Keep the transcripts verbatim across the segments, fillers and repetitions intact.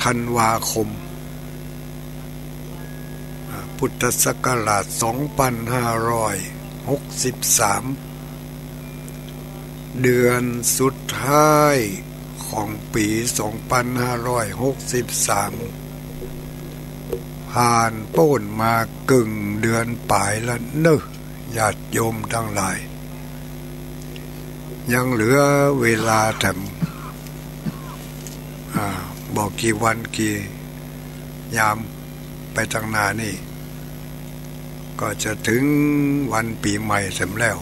ธันวาคม อ่า พุทธศักราชสองปันห้าร้อยหกสิบสาม เดือนสุดท้ายของปี๋สองปันห้าร้อยหกสิบสาม ผ่านป๊นมาเกิ่งเดือนป๋ายละเน่อ ญาติโยมตังหลาย ยังเหลือเวลาแถม อ่า บ่กี่วันกี่ยามไปตังหน้านี่ ก็จะเถิงวันปี๋ใหม่แถมแล้ว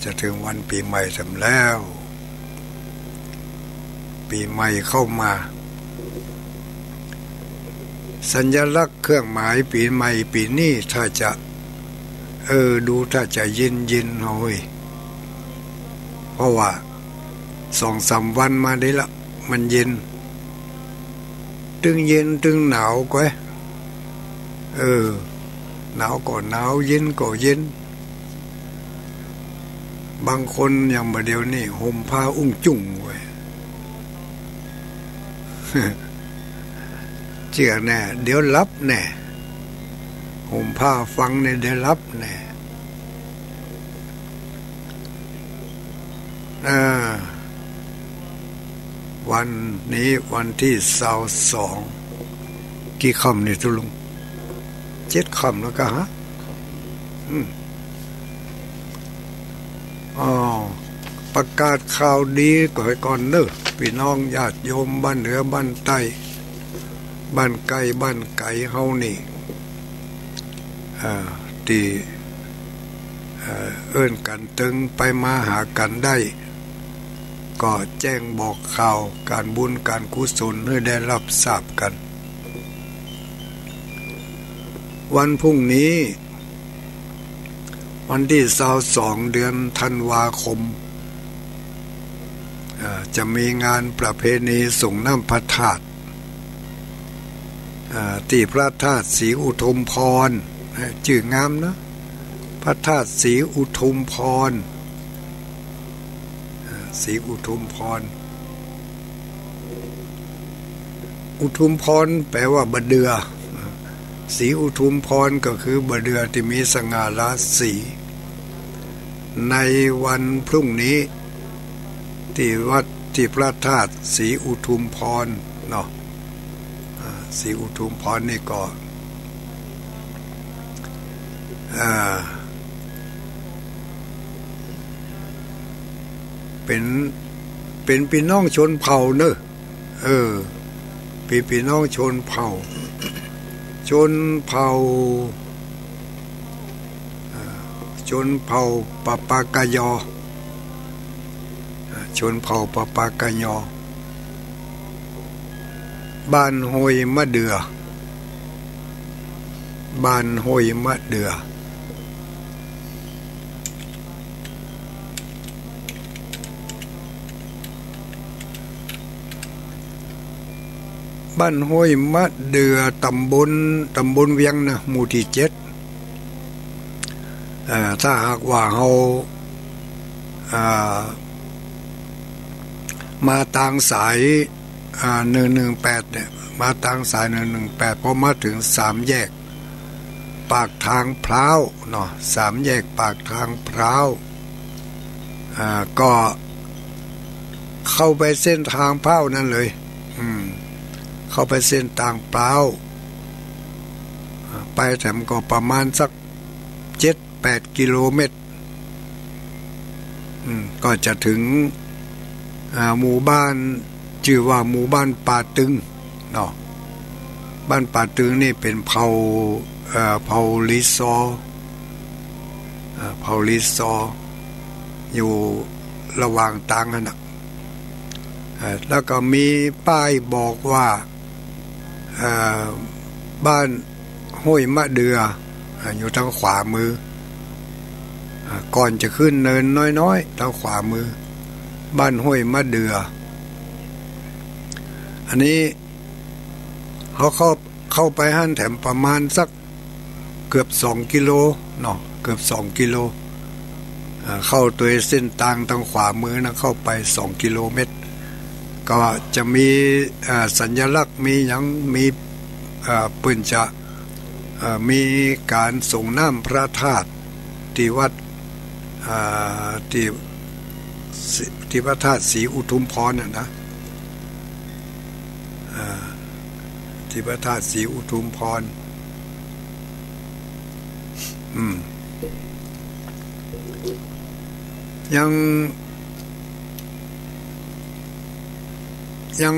จะเถิงวันปี๋ใหม่แถมแล้ว ปี๋ใหม่เข้ามา สัญลักษณ์เครื่องหมายปี๋ใหม่ปี๋นี้ถ้าจะ เออ ดูถ้าจะเย็นๆ เฮ้ย เพราะว่าสองสามวันมานี้ละ มันเย็น ตึงเย็นตึงหนาวก้อย เออ หนาวก็หนาว เย็นก็เย็น บางคนอย่างบ่าเดี่ยวนี้ห่มผ้าอุ้งจุ่งเว้ย เจื้อแน่ เดี๋ยวหลับแน่ ห่มผ้าฟังเนี่ย เดี๋ยวหลับแน่ อ่า วันนี้วันตี้ซาวสอง กี่ค่ำนี่ตุ๊ลุง เจ็ดค่ำแล้วกาฮะ อืม อ้อ ประกาศข่าวดีก้อยก่อนเน่อ ปี้น้องญาติโยมบ้านเหนือบ้านใต้ บ้านใก้บ้านไก๋เฮานี่ อ่า ตี้ เอ่อ เอิ้นกั๋นเติงไปมาหากั๋นได้ ก็แจ้งบอกข่าวก๋านบุญก๋านกุศลหื้อได้ฮับทราบกั๋น วันพรุ่งนี้ วันตี้ซาวสอง เดือนธันวาคม เอ่อ จะมีงานประเพณีส่งน้ำพระธาตุ อ่า ตี้พระธาตุศรีอุทุมพร จื้องามนะ พระธาตุศรีอุทุมพร อ่า ศรีอุทุมพร อุทุมพรแป๋ว่าบ่าเดื่อ ศรีอุทุมพรก็คือบ่าเดื่อตี้มีสง่าราศี ในวันพรุ่งนี้ ตี้วัด ตี้พระธาตุศรีอุทุมพรเนาะ อ่า ศรีอุทุมพรนี่ก็ อ่า เป๋น เป๋นปี้น้องชนเผ่าเน่อ เออ เป๋นปี้น้องชนเผ่า ชนเผ่า อ่า ชนเผ่าปะปากะยอ อ่า ชนเผ่าปะปากะยอ บ้านห้วยมะเดื่อ บ้านห้วยมะเดื่อ บ้านห้วยมะเดื่อ ต๋ำบล ต๋ำบลเวียงนะ หมู่ตี้เจ็ด เอ่อ ถ้าหากว่าเฮา อ่า มาตางสาย อ่า หนึ่งหนึ่งแปด เนี่ย มาตางสาย หนึ่งหนึ่งแปด พอมาเถิงสามแยกปากทางพร้าวเนาะ สามแยกปากทางพร้าว อ่า ก็เข้าไปเส้นตางพร้าวนั้นเลย อืม เข้าไปเส้นตางพร้าว อ่า ไปแถมก็ประมาณสักเจ็ดแปดกิโลเมตร อืม ก็จะเถิง อ่า หมู่บ้าน จื้อว่าหมู่บ้านป่าตึงเนาะ บ้านป่าตึงนี่เป๋นเผ่า เอ่อ เผ่าลีซอร์ อ่า เผ่าลีซอร์ อยู่ระหว่างตางหั้นน่ะ เอ่อ แล้วก็มีป้ายบอกว่า เอ่อ บ้านห้วยมะเดื่อ อ่า อยู่ตางขวามือ อ่า ก่อนจะขึ้นเนินน้อยๆ ตางขวามือ บ้านห้วยมะเดื่อ อันนี้เฮาเข้า เข้าไปหั้นแถมประมาณสัก เกือบสองกิโลเนาะ เกือบสองกิโล อ่า เข้าตวยเส้นตางตางขวามือนะ เข้าไปสองกิโลเมตร ก็จะมี เอ่อ สัญลักษณ์ มีหยัง มี เอ่อ เปิ้นจะ เอ่อ มีก๋านสรงน้ำพระธาตุตี้วัด เอ่อ ตี้ ตี้พระธาตุศรีอุทุมพรน่ะนะ เอ่อ ตี้พระธาตุศรีอุทุมพร อืม ยัง ยัง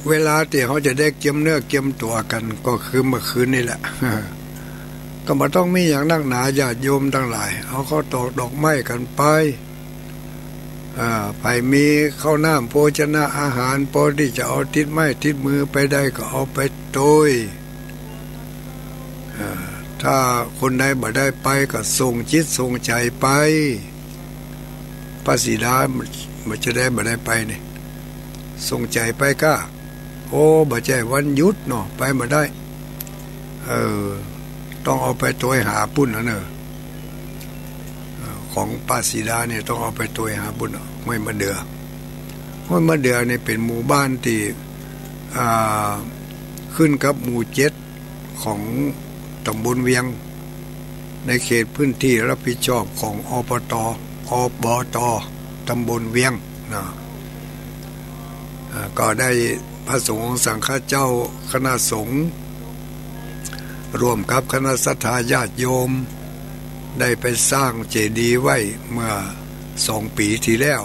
เวลาตี้เฮาจะได้เกียมเนื้อเกียมตั๋วกั๋น ก็คือเมื่อคืนนี่แหละ ก็บ่ต้องมีหยังนักหนา ญาติโยมตังหลาย เอาข้าวตอกดอกไม้กั๋นไป อ่า ใผมีข้าวน้ำโภชนะอาหาร พอตี้จะเอาติดไม้ติดมือไปได้ก็เอาไปโตย อ่า ถ้าคนใดบ่ได้ไปก็ส่งจิตส่งใจ๋ไป พระศรีดาบ่ บ่จะได้บ่ได้ไปนี่ ส่งใจ๋ไปก้า โอ้ บ่ใจ้วันหยุดเนาะ ไปบ่ได้ เออ ต้องเอาไปโตยหาปุ้นนะเน่อ เอ่อ ของป้าศรีดาเนี่ยต้องเอาไปโตยหาปุ้น ห้วยมะเดื่อ ห้วยมะเดื่อเนี่ยเป๋นหมู่บ้านตี้ อ่า ขึ้นกับหมู่เจ็ดของตำบลเวียง ในเขตพื้นที่รับผิดชอบของ อปต อบต ตำบลเวียงนะ อ่า ก็ได้พระสงฆ์องค์สังฆเจ้า คณะสงฆ์ ร่วมกับคณะศรัทธาญาติโยม ได้ไปสร้างเจดีย์ไว้เมื่อสองปี๋ตี้แล้ว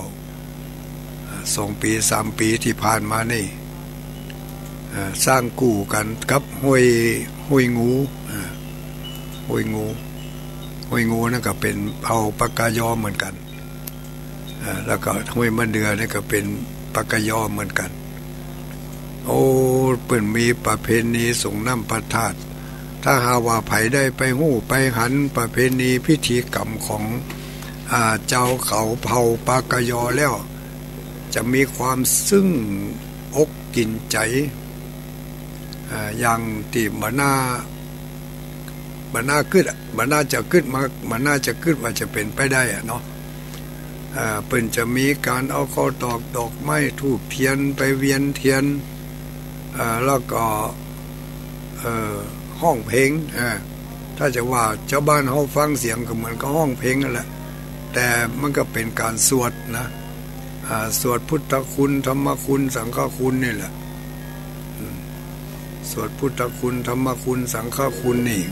อ่า สองปี๋สามปี๋ตี้ผ่านมานี่ อ่า สร้างกู้กั๋นกับห้วย ห้วยงู อ่า ห้วยงู ห้วยงูนั่นก็เป๋นเผ่าปากกยอเหมือนกั๋น อ่า แล้วก็ห้วยมะเดื่อนี่ก็เป๋นปากกยอเหมือนกั๋น โอ้ เปิ้นมีประเพณีสรงน้ำพระธาตุ ถ้าหากว่าใผได้ไปฮู้ไปหันประเพณีพิธีกรรมของ อ่า จาวเขาเผ่าปากกยอแล้ว จะมีความซึ่งอกกิ๋นใจ๋ อ่า อย่างตี้บ่น่า บ่น่ากึ๊ดอะ บ่น่าจะกึ๊ดมา บ่น่าจะกึ๊ดว่าจะเป๋นไปได้อะเนาะ อ่า เปิ้นจะมีก๋านเอาข้าวตอกดอกไม้ธูปเตียนไปเวียนเตียน อ่า แล้วก็ เอ่อ ฮ้องเพลง อ่า ถ้าจะว่าจาวบ้านเฮาฟังเสียงก็เหมือนกับฮ้องเพลงนั่นแหละ แต่มันก็เป๋นก๋านสวดนะ อ่า สวดพุทธคุณ ธรรมคุณ สังฆคุณนี่แหละ อืม สวดพุทธคุณ ธรรมคุณ สังฆคุณนี่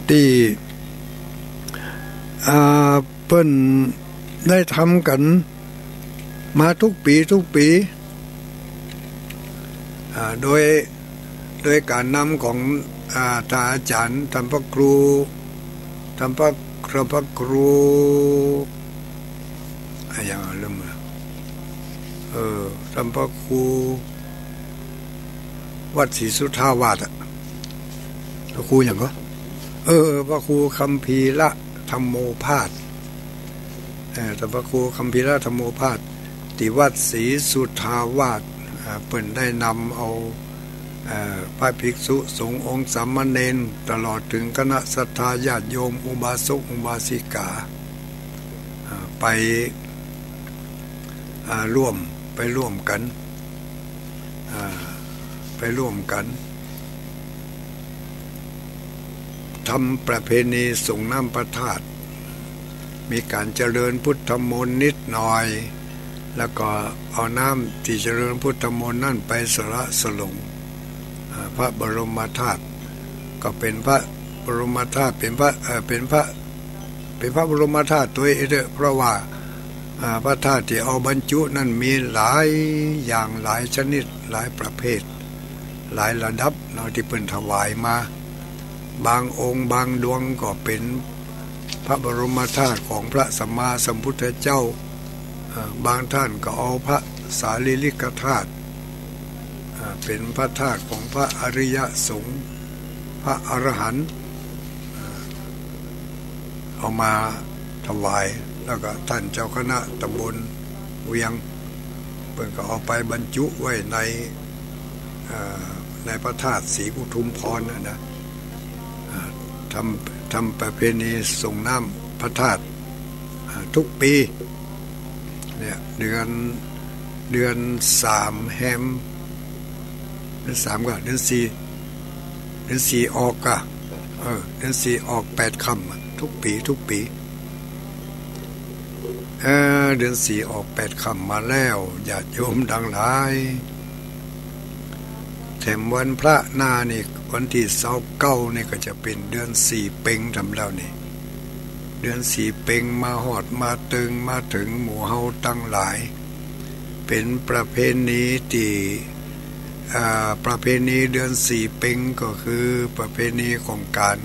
ตี้ อ่า เปิ้นได้ทำกั๋นมาทุกปี๋ ทุกปี๋ อ่า โดย โดยก๋านนำของ อ่า ท่านอาจ๋ารย์ ท่านพระครู ท่านพระ ท่านพระครู อะหยังอะ ลืมละ เออ ท่านพระครู วัดศรีสุทธาวาสอะ พระครูหยังก็ เออ พระครูคัมภีรธรรมโมภาส เอ่อ ท่านพระครูคัมภีรธรรมโมภาส ตี้วัดศรีสุทธาวาส อ่า เปิ้นได้นำเอา เอ่อ พระภิกษุสงฆ์องค์สามเณร ตลอดเถิงคณะศรัทธาญาติโยม อุบาสกอุบาสิกา อ่า ไป อ่า ร่วม ไปร่วมกั๋น อ่า ไปร่วมกั๋น ทำประเพณีสรงน้ำพระธาตุ มีก๋านเจริญพุทธมนต์นิดหน่อย แล้วก็เอาน้ำตี้เจริญพุทธมนต์นั้นไปสละสลง อ่า พระบรมธาตุ ก็เป๋นพระบรมธาตุ เป๋นพระ เอ่อ เป๋นพระ เป๋นพระบรมธาตุตวยเต๊อะ เพราะว่า อ่า พระธาตุตี้เอาบรรจุนั้นมีหลายอย่าง หลายชนิด หลายประเภท หลายระดับเนาะ ตี้เปิ้นถวายมา บางองค์บางดวงก็เป๋นพระบรมธาตุของพระสัมมาสัมพุทธเจ้า อ่า บางท่านก็เอาพระสารีริกธาตุ อ่า เป๋นพระธาตุของพระอริยสงฆ์ พระอรหันต์ อ่า เอามาถวาย แล้วก็ท่านเจ้าคณะตำบลเวียง เปิ้นก็เอาไปบรรจุไว้ใน เอ่อ ในพระธาตุศรีอุทุมพรน่ะนะ อ่า ทำ ทำประเพณีสรงน้ำพระธาตุ อ่า ทุกปี๋ เนี่ย เดือน เดือนสามแฮม เดือนสามก็เดือนสี่ เดือนสี่ออกอะ เออ เดือนสี่ออกแปดค่ำอะ ทุกปี๋ ทุกปี๋ เออ เดือนสี่ออกแปดค่ำมาแล้ว ญาติโยมตังหลาย แถมวันพระหน้านี่ วันตี้ซาวเก้านี่ก็จะเป๋นเดือนสี่เป็งแถมแล้วนี่ เดือนสี่เป็งมาฮอดมาเถิง มาเถิงหมู่เฮาตังหลาย เป๋นประเพณีตี้ อ่า ประเพณีเดือนสี่เป็งก็คือประเพณีของก๋าน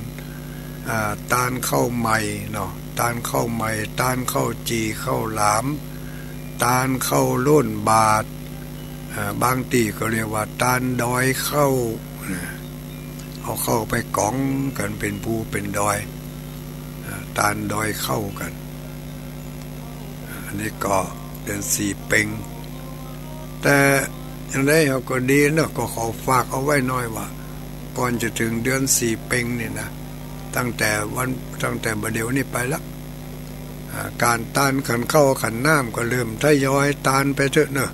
อ่า ตานข้าวใหม่เนาะ ตานข้าวใหม่ ตานข้าวจี่ข้าวหลาม ตานข้าวโล่นบาตร อ่า บางตี้ก็เรียกว่าตานดอยข้าว นะ เอาข้าวไปก๋องกั๋นเป๋นภูเป๋นดอย อ่า ตานดอยข้าวกั๋น อันนี้ก็เดือนสี่เป็ง แต่อย่างใดเฮาก็ดีเนาะ ก็ขอฝากเอาไว้หน่อยว่า ก่อนจะเถิงเดือนสี่เป็งนี่นะ ตั้งแต่วัน ตั้งแต่บ่าเดี่ยวนี้ไปละ อ่า ก๋านตานขันข้าวขันน้ำก็เริ่มทยอยตานไปเถอะเนาะ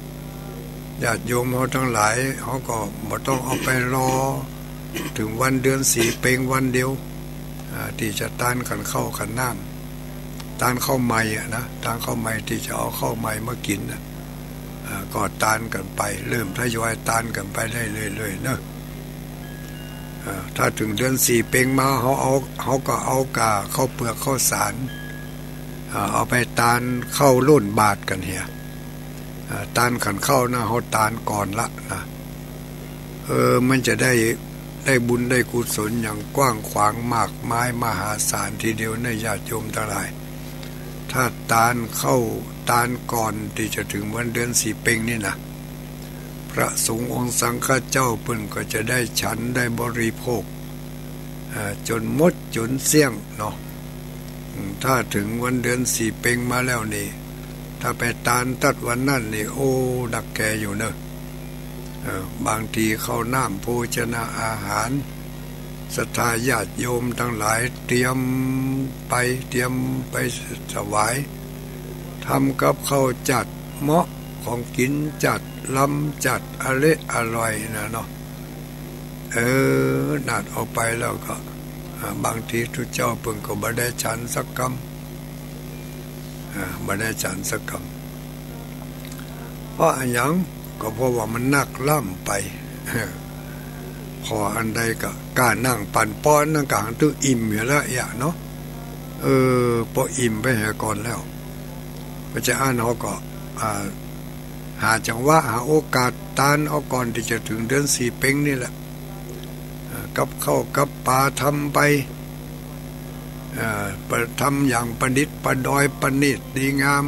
ญาติโยมเฮาตังหลาย เฮาก็บ่ต้องเอาไปรอเถิงวันเดือนสี่เป็งวันเดียว อ่า ตี้จะตานขันข้าวขันน้ำ ตานข้าวใหม่อะนะ ตานข้าวใหม่ตี้จะเอาข้าวใหม่มากิ๋นน่ะ อ่า ก็ตานกั๋นไป เริ่มทยอยตานกั๋นไปได้เรื่อยๆ เนาะ อ่า ถ้าเถิงเดือนสี่เป็งมา เฮาเอา เฮาก็เอาก่าข้าวเปือกข้าวสาร อ่า เอาไปตานข้าวโล่นบาตรกั๋นเหีย อ่า ตานขันข้าวนะ เฮาตานก่อนละนะ เออ มันจะได้ ได้บุญได้กุศลอย่างกว้างขวางมากมายมหาศาลทีเดียวนะ ญาติโยมตังหลาย ถ้าตานข้าว ตานก่อนตี้จะเถิงวันเดือนสี่เป็งนี่นะ พระสงฆ์องค์สังฆเจ้าเปิ้นก็จะได้ฉันได้บริโภค อ่า จ๋นหมดจ๋นเสี้ยงเนาะ อืม ถ้าเถิงวันเดือนสี่เป็งมาแล้วนี่ ถ้าไปตานตั๊ดวันนั้นนี่ โอ้ หนักแกอยู่เนาะ เออ บางทีข้าวน้ำโภชนาอาหาร ศรัทธาญาติโยมตังหลายเตรียมไป เตรียมไปถวาย ทำกับข้าวจัดเหมาะ ของกิ๋นจัด ลำจัด อเละอร่อยนะเนาะ เออ นาดเอาไปแล้วก็ อ่า บางทีตุ๊เจ้าเปิ้นก็บ่ได้ฉันสักกำ อ่า บ่ได้ฉันสักกำ เพราะอะหยัง ก็เพราะว่ามันนักล้ำไป พออันใดก็ก้านั่งปั๋นป้อนนั่นก็หันตึงอิ่มอยู่แล้วเอียะเนาะ เออ ปออิ่มไปเหียก่อนแล้ว เพราะจะอั้นเฮาก็ อ่า หาจังหวะ หาโอกาสตานเอาก่อนตี้จะเถิงเดือนสี่เป็งนี่แหละ อ่า กับข้าวกับป๋าทำไป อ่า ประ ทำอย่างประดิษฐ์ประดอยประณีตดีงาม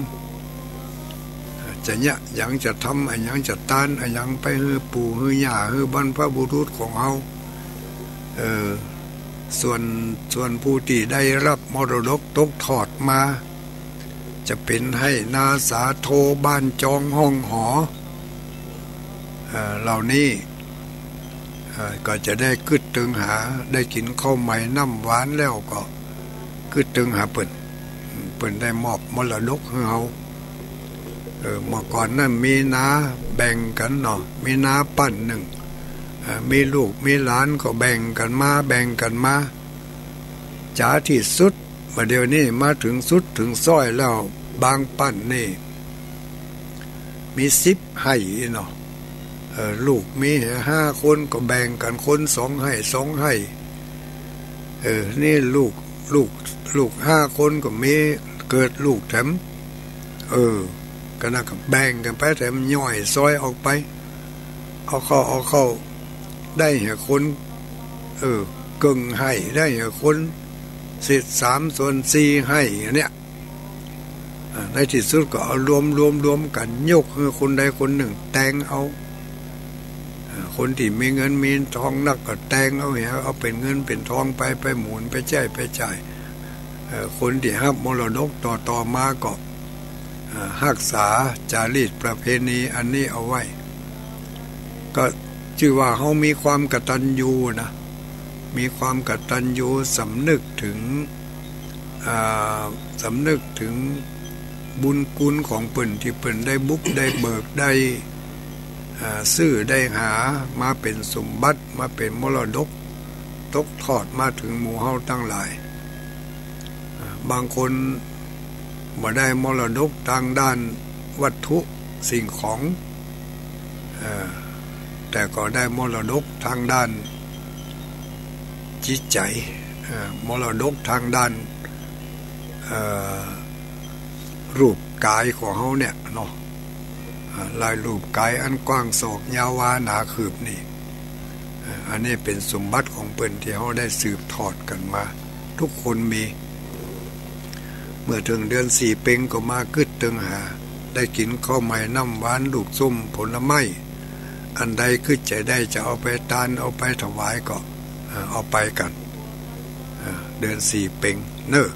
อ่า จะเยียะหยังจะทำอะหยังจะตานอะหยังไปหื้อปู่หื้อย่าหื้อบรรพบุรุษของเฮา เออ ส่วน ส่วนผู้ตี้ได้ฮับมรดกตกทอดมา จะเป๋นไฮ่นาสาโท บ้านจองห้องหอ เอ่อ เหล่านี้ เอ่อ ก็จะได้กึ๊ดเติงหา ได้กิ๋นข้าวใหม่น้ำหวานแล้วก็กึ๊ดเติงหาเปิ้น เปิ้นได้มอบมรดกหื้อเฮา เออ เมื่อก่อนนั้นมีนาแบ่งกั๋นเนาะ มีนาปั้นนึ่ง เอ่อ มีลูกมีหลานก็แบ่งกั๋นมา แบ่งกั๋นมา จ๋าตี้สุด บ่าเดี่ยวนี้มาเถิงสุดเถิงซ้อยแล้ว บางปั้นนี่ มีสิบไฮ่เนาะ เออ ลูกมีห้าคนก็แบ่งกั๋นคนสองไฮ่ สองไฮ่ เออ นี่ลูก ลูก ลูกห้าคนก็มีเกิดลูกแถม เออ ก็นั่นก็แบ่งกั๋นไปแถม ย่อยซอยออกไป เอาเข้า เอาเข้า ได้เหียคน เออ เกิ่งไฮ่ ได้เหียคน เศษสามส่วนสี่ไฮ่ อย่างเนี้ย อ่า ในตี้สุดก็เอารวม รวม รวมกั๋น ยกหื้อคนใดคนนึ่งแตงเอา อ่า คนตี้มีเงินมีทองนักก็แตงเอาเหีย เอาเป๋นเงินเป๋นทองไป ไปหมุน ไปใจ๊ ไปจ่าย เอ่อ คนตี้ฮับมรดกต่อๆ มาก็ อ่า ฮักษาจารีตประเพณีอันนี้เอาไว้ ก็จื้อว่าเฮามีความกตัญญูนะ มีความกตัญญูสำนึกเถิง อ่า สำนึกเถิง บุญคุณของเปิ้นตี้เปิ้นได้บุกได้เบิกได้ อ่า ซื้อได้หามาเป๋นสมบัติ มาเป๋นมรดก ตกทอดมาเถิงหมู่เฮาตังหลาย อ่า บางคนบ่ได้มรดกตางด้านวัตถุสิ่งของ เอ่อ แต่ก็ได้มรดกตางด้านจิตใจ๋ เอ่อ มรดกตางด้าน เอ่อ รูปก๋ายของเฮาเนี่ยเนาะ อ่า ลายรูปก๋ายอันกว้างศอก ยาววา หนาคืบนี่ อ่า อันนี้เป๋นสมบัติของเปิ้นตี้เฮาได้สืบทอดกั๋นมา กู้คนมี เมื่อเถิงเดือนสี่เป็งก็มากึ๊ดเติงหา ได้กิ๋นข้าวใหม่น้ำหวาน ลูกส้มผลไม้ อันใดกึ๊ดใจ๋ได้จะเอาไปตานเอาไปถวายก็ อ่า เอาไปกั๋น อ่า เดือนสี่เป็งเนาะ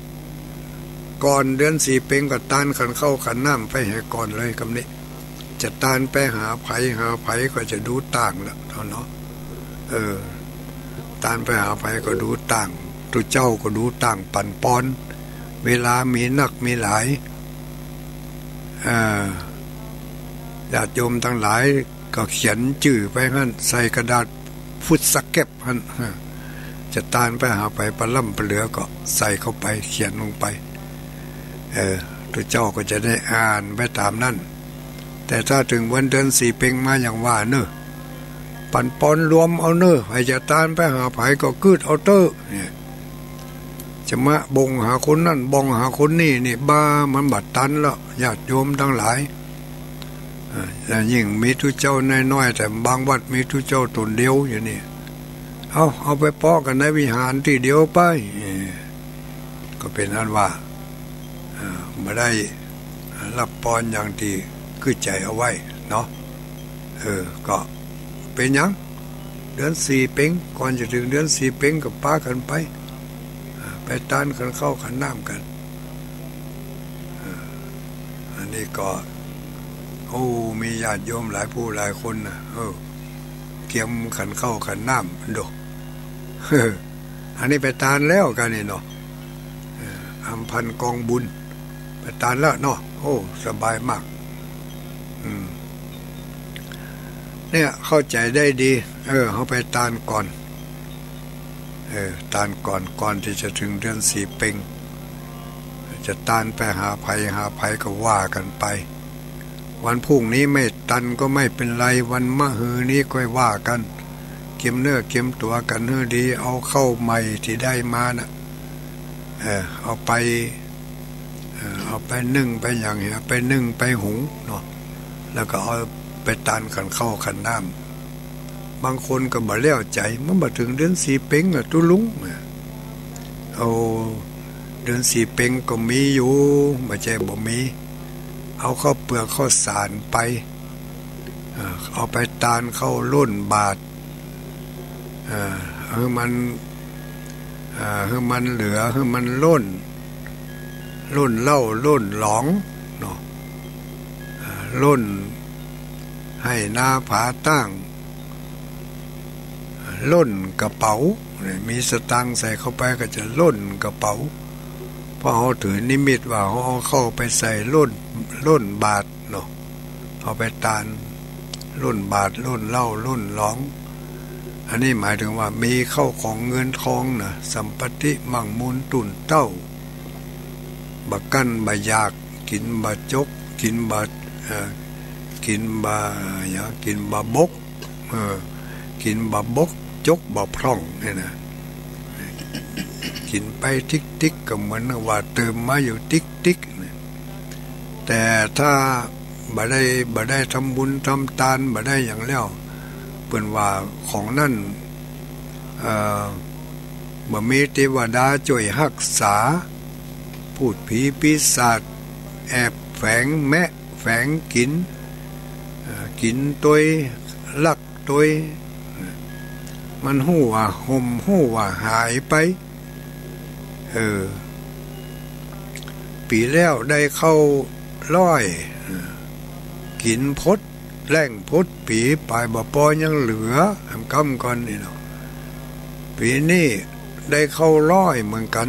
ก่อนเดือนสี่เป็งก็ตานขันข้าวขันน้ำไปเหียก่อนเลยกำนี้ จะตานไปหาใผหาใผก็จะดูต่างละเนาะ เออ ตานไปหาใผก็ดูต่าง ตุ๊เจ้าก็ดูต่างปั๋นปอน เวลามีนักมีหลาย เอ่อ ญาติโยมตังหลายก็เขียนจื้อไปหั้น ใส่กระดาษ food stamp หั้น จะตานไปหาใผปะล่ำปะเหลือก็ใส่เข้าไป เขียนลงไป เออ ตุ๊เจ้าก็จะได้อ่านไปต๋ามนั้น แต่ถ้าเถิงวันเดือนสี่เป็งมาอย่างว่าเนาะ ปั๋นปอนรวมเอาเนาะ ใผจะตานไปหาใผก็กึ๊ดเอาเต๊อะ เนี่ย จะมาบ่งหาคนนั้นบ่งหาคนนี้นี่ บ่า มันบ่ตันแล้ว ญาติโยมตังหลาย เอ่อ แล้วยิ่งมีตุ๊เจ้าน้อยๆ แต่บางวัดมีตุ๊เจ้าต๋นเดียวอยู่นี่ เอา เอาไปเปาะกั๋นในวิหารตี้เดียวไป เออ ก็เป๋นอันว่า เอ่อ บ่ได้ฮับปอนอย่างตี้กึ๊ดใจ๋เอาไว้เนาะ เออ ก็เป๋นหยัง เดือนสี่เป็ง ก่อนจะเถิงเดือนสี่เป็งก็ปากั๋นไป อ่า ไปตานขันข้าวขันน้ำกั๋น อ่า อันนี้ก็ โอ้ มีญาติโยมหลายผู้หลายคนนะ เออ เกียมขันข้าวขันน้ำดู อันนี้ไปตานแล้วกั๋นนี่เนาะ เออ อำพันธ์กองบุญ ไปตานแล้วเนาะ โอ้ สบายมาก อืม เนี่ย เข้าใจ๋ได้ดี เออ เฮาไปตานก่อน เออ ตานก่อน ก่อนตี้จะเถิงเดือนสี่เป็ง จะตานไปหาใผหาใผก็ว่ากั๋นไป วันพรุ่งนี้ไม่ตานก็ไม่เป๋นไร วันมะฮือนี้ค่อยว่ากั๋น เกียมเนื้อเกียมตั๋วกั๋นหื้อดี เอาข้าวใหม่ตี้ได้มาน่ะ เออ เอาไป เอ่อ เอาไปนึ่งไปหยังเหีย ไปนึ่งไปหุงเนาะ แล้วก็เอาไปตานขันข้าวขันน้ำ บางคนก็บ่แล้วใจ๋ มันบ่เถิงเดือนสี่เป็งอะตุ๊ลุง โอ้ เดือนสี่เป็งก็มีอยู่ บ่ใจ้บ่มี เอาข้าวเปือกข้าวสารไป เอ่อ เอาไปตานข้าวล้นบาตร เอ่อ หื้อมัน เอ่อ หื้อมันเหลือ หื้อมันล้น ล้นเหล้าล้นหลองเนาะ เอ่อ ล้นไฮ่นาผาตั้ง ล้นกระเป๋า เนี่ย มีสตางค์ใส่เข้าไปก็จะล้นกระเป๋า เพราะเฮาถือนิมิตว่าเฮาเอาเข้าไปใส่ล้น ล้นบาตรเนาะ เอาไปตาน ล้นบาตร ล้นเหล้า ล้นหลอง อันนี้หมายถึงว่ามีเข้าของเงินทองนะ สัมปติมั่งมูลตู้นเต้า บ่กั้นบ่อยาก กิ๋นบ่จก กิ๋นบ่ เอ่อ กิ๋นบ่ หยัง กิ๋นบ่บก เออ กิ๋นบ่บก จกบ่พร่องเนี่ยนะ กิ๋นไปติ๊กๆ ก็เหมือนว่าเติมมาอยู่ติ๊กๆ เนี่ย แต่ถ้าบ่ได้ บ่ได้ทำบุญทำตาน บ่ได้หยังแล้ว เปิ้นว่าของนั้น เอ่อ บ่มีเตวดาจ้วยฮักษา พูดผีปีศาจแอบแฝงแมะแฝงกิ๋น เอ่อ กิ๋นตวย ลักตวย มันฮู้ว่าฮ่ม ฮู้ว่าหายไป เออ ปี๋แล้วได้ข้าวร้อย เออ กิ๋นพดแล้งพดปี๋ ป๋ายบ่ปอยังเหลือ แหมก้ำก่อนนี่เนาะ ปี๋นี้ได้ข้าวร้อยเหมือนกั๋น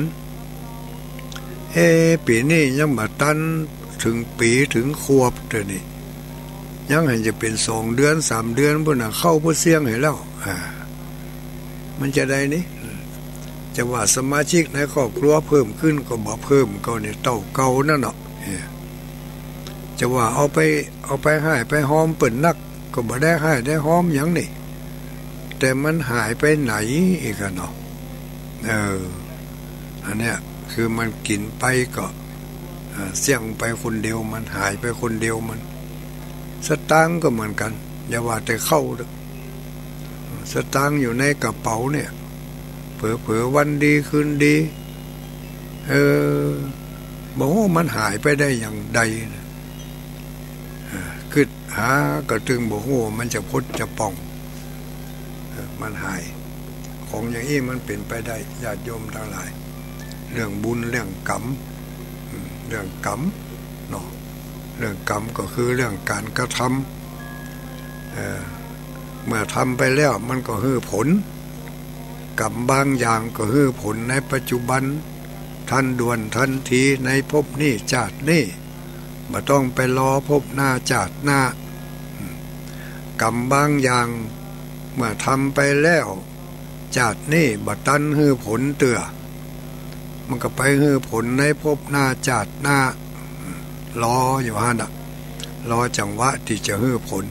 เอ๊ะ ปี๋นี้ยังบ่ตัน เถิงปี๋เถิงขวบเตื้อนี่ ยังหันจะเป๋นสองเดือนสามเดือนปู้นน่ะ เข้าผู้เสี้ยงหื้อแล้ว อ่า มันจะใดนี่ จะว่าสมาชิกในครอบครัวเพิ่มขึ้นก็บ่เพิ่ม ก็เนี่ยเต้าเก่านั่นเนาะ เออ จะว่าเอาไป เอาไปฮ้ายไปฮอมเปิ้นนัก ก็บ่ได้ฮ้ายได้ฮอมหยังนี่ แต่มันหายไปไหนอีกอะเนาะ เออ อันเนี้ยคือมันกิ๋นไปก็ เอ่อ เสี้ยงไปคนเดียวมัน หายไปคนเดียวมัน สตางค์ก็เหมือนกั๋น อย่าว่าแต่เข้าเถอะ สตางค์อยู่ในกระเป๋าเนี่ย เผลอๆ วันดีคืนดี เออ บ่ฮู้มันหายไปได้อย่างใดนะ เออ กึ๊ดหาก็ตึงบ่ฮู้ว่ามันจะพดจะป่อง เออ มันหาย ของอย่างอี้มันเป๋นไปได้ ญาติโยมตังหลาย เรื่องบุญเรื่องกรรม อืม เรื่องกรรมเนาะ เรื่องกรรมก็คือเรื่องก๋านกระทำ เอ่อ เมื่อทำไปแล้วมันก็หื้อผล กรรมบางอย่างก็หื้อผลในปัจจุบัน ทันด่วนทันทีในภพนี้จาตินี้ บ่ต้องไปรอภพหน้าจาติหน้า กรรมบางอย่างเมื่อทำไปแล้ว จาตินี้บ่ตันหื้อผลเตื้อ มันก็ไปหื้อผลในภพหน้าจาติหน้า รออยู่หั้นน่ะ รอจังหวะตี้จะหื้อผล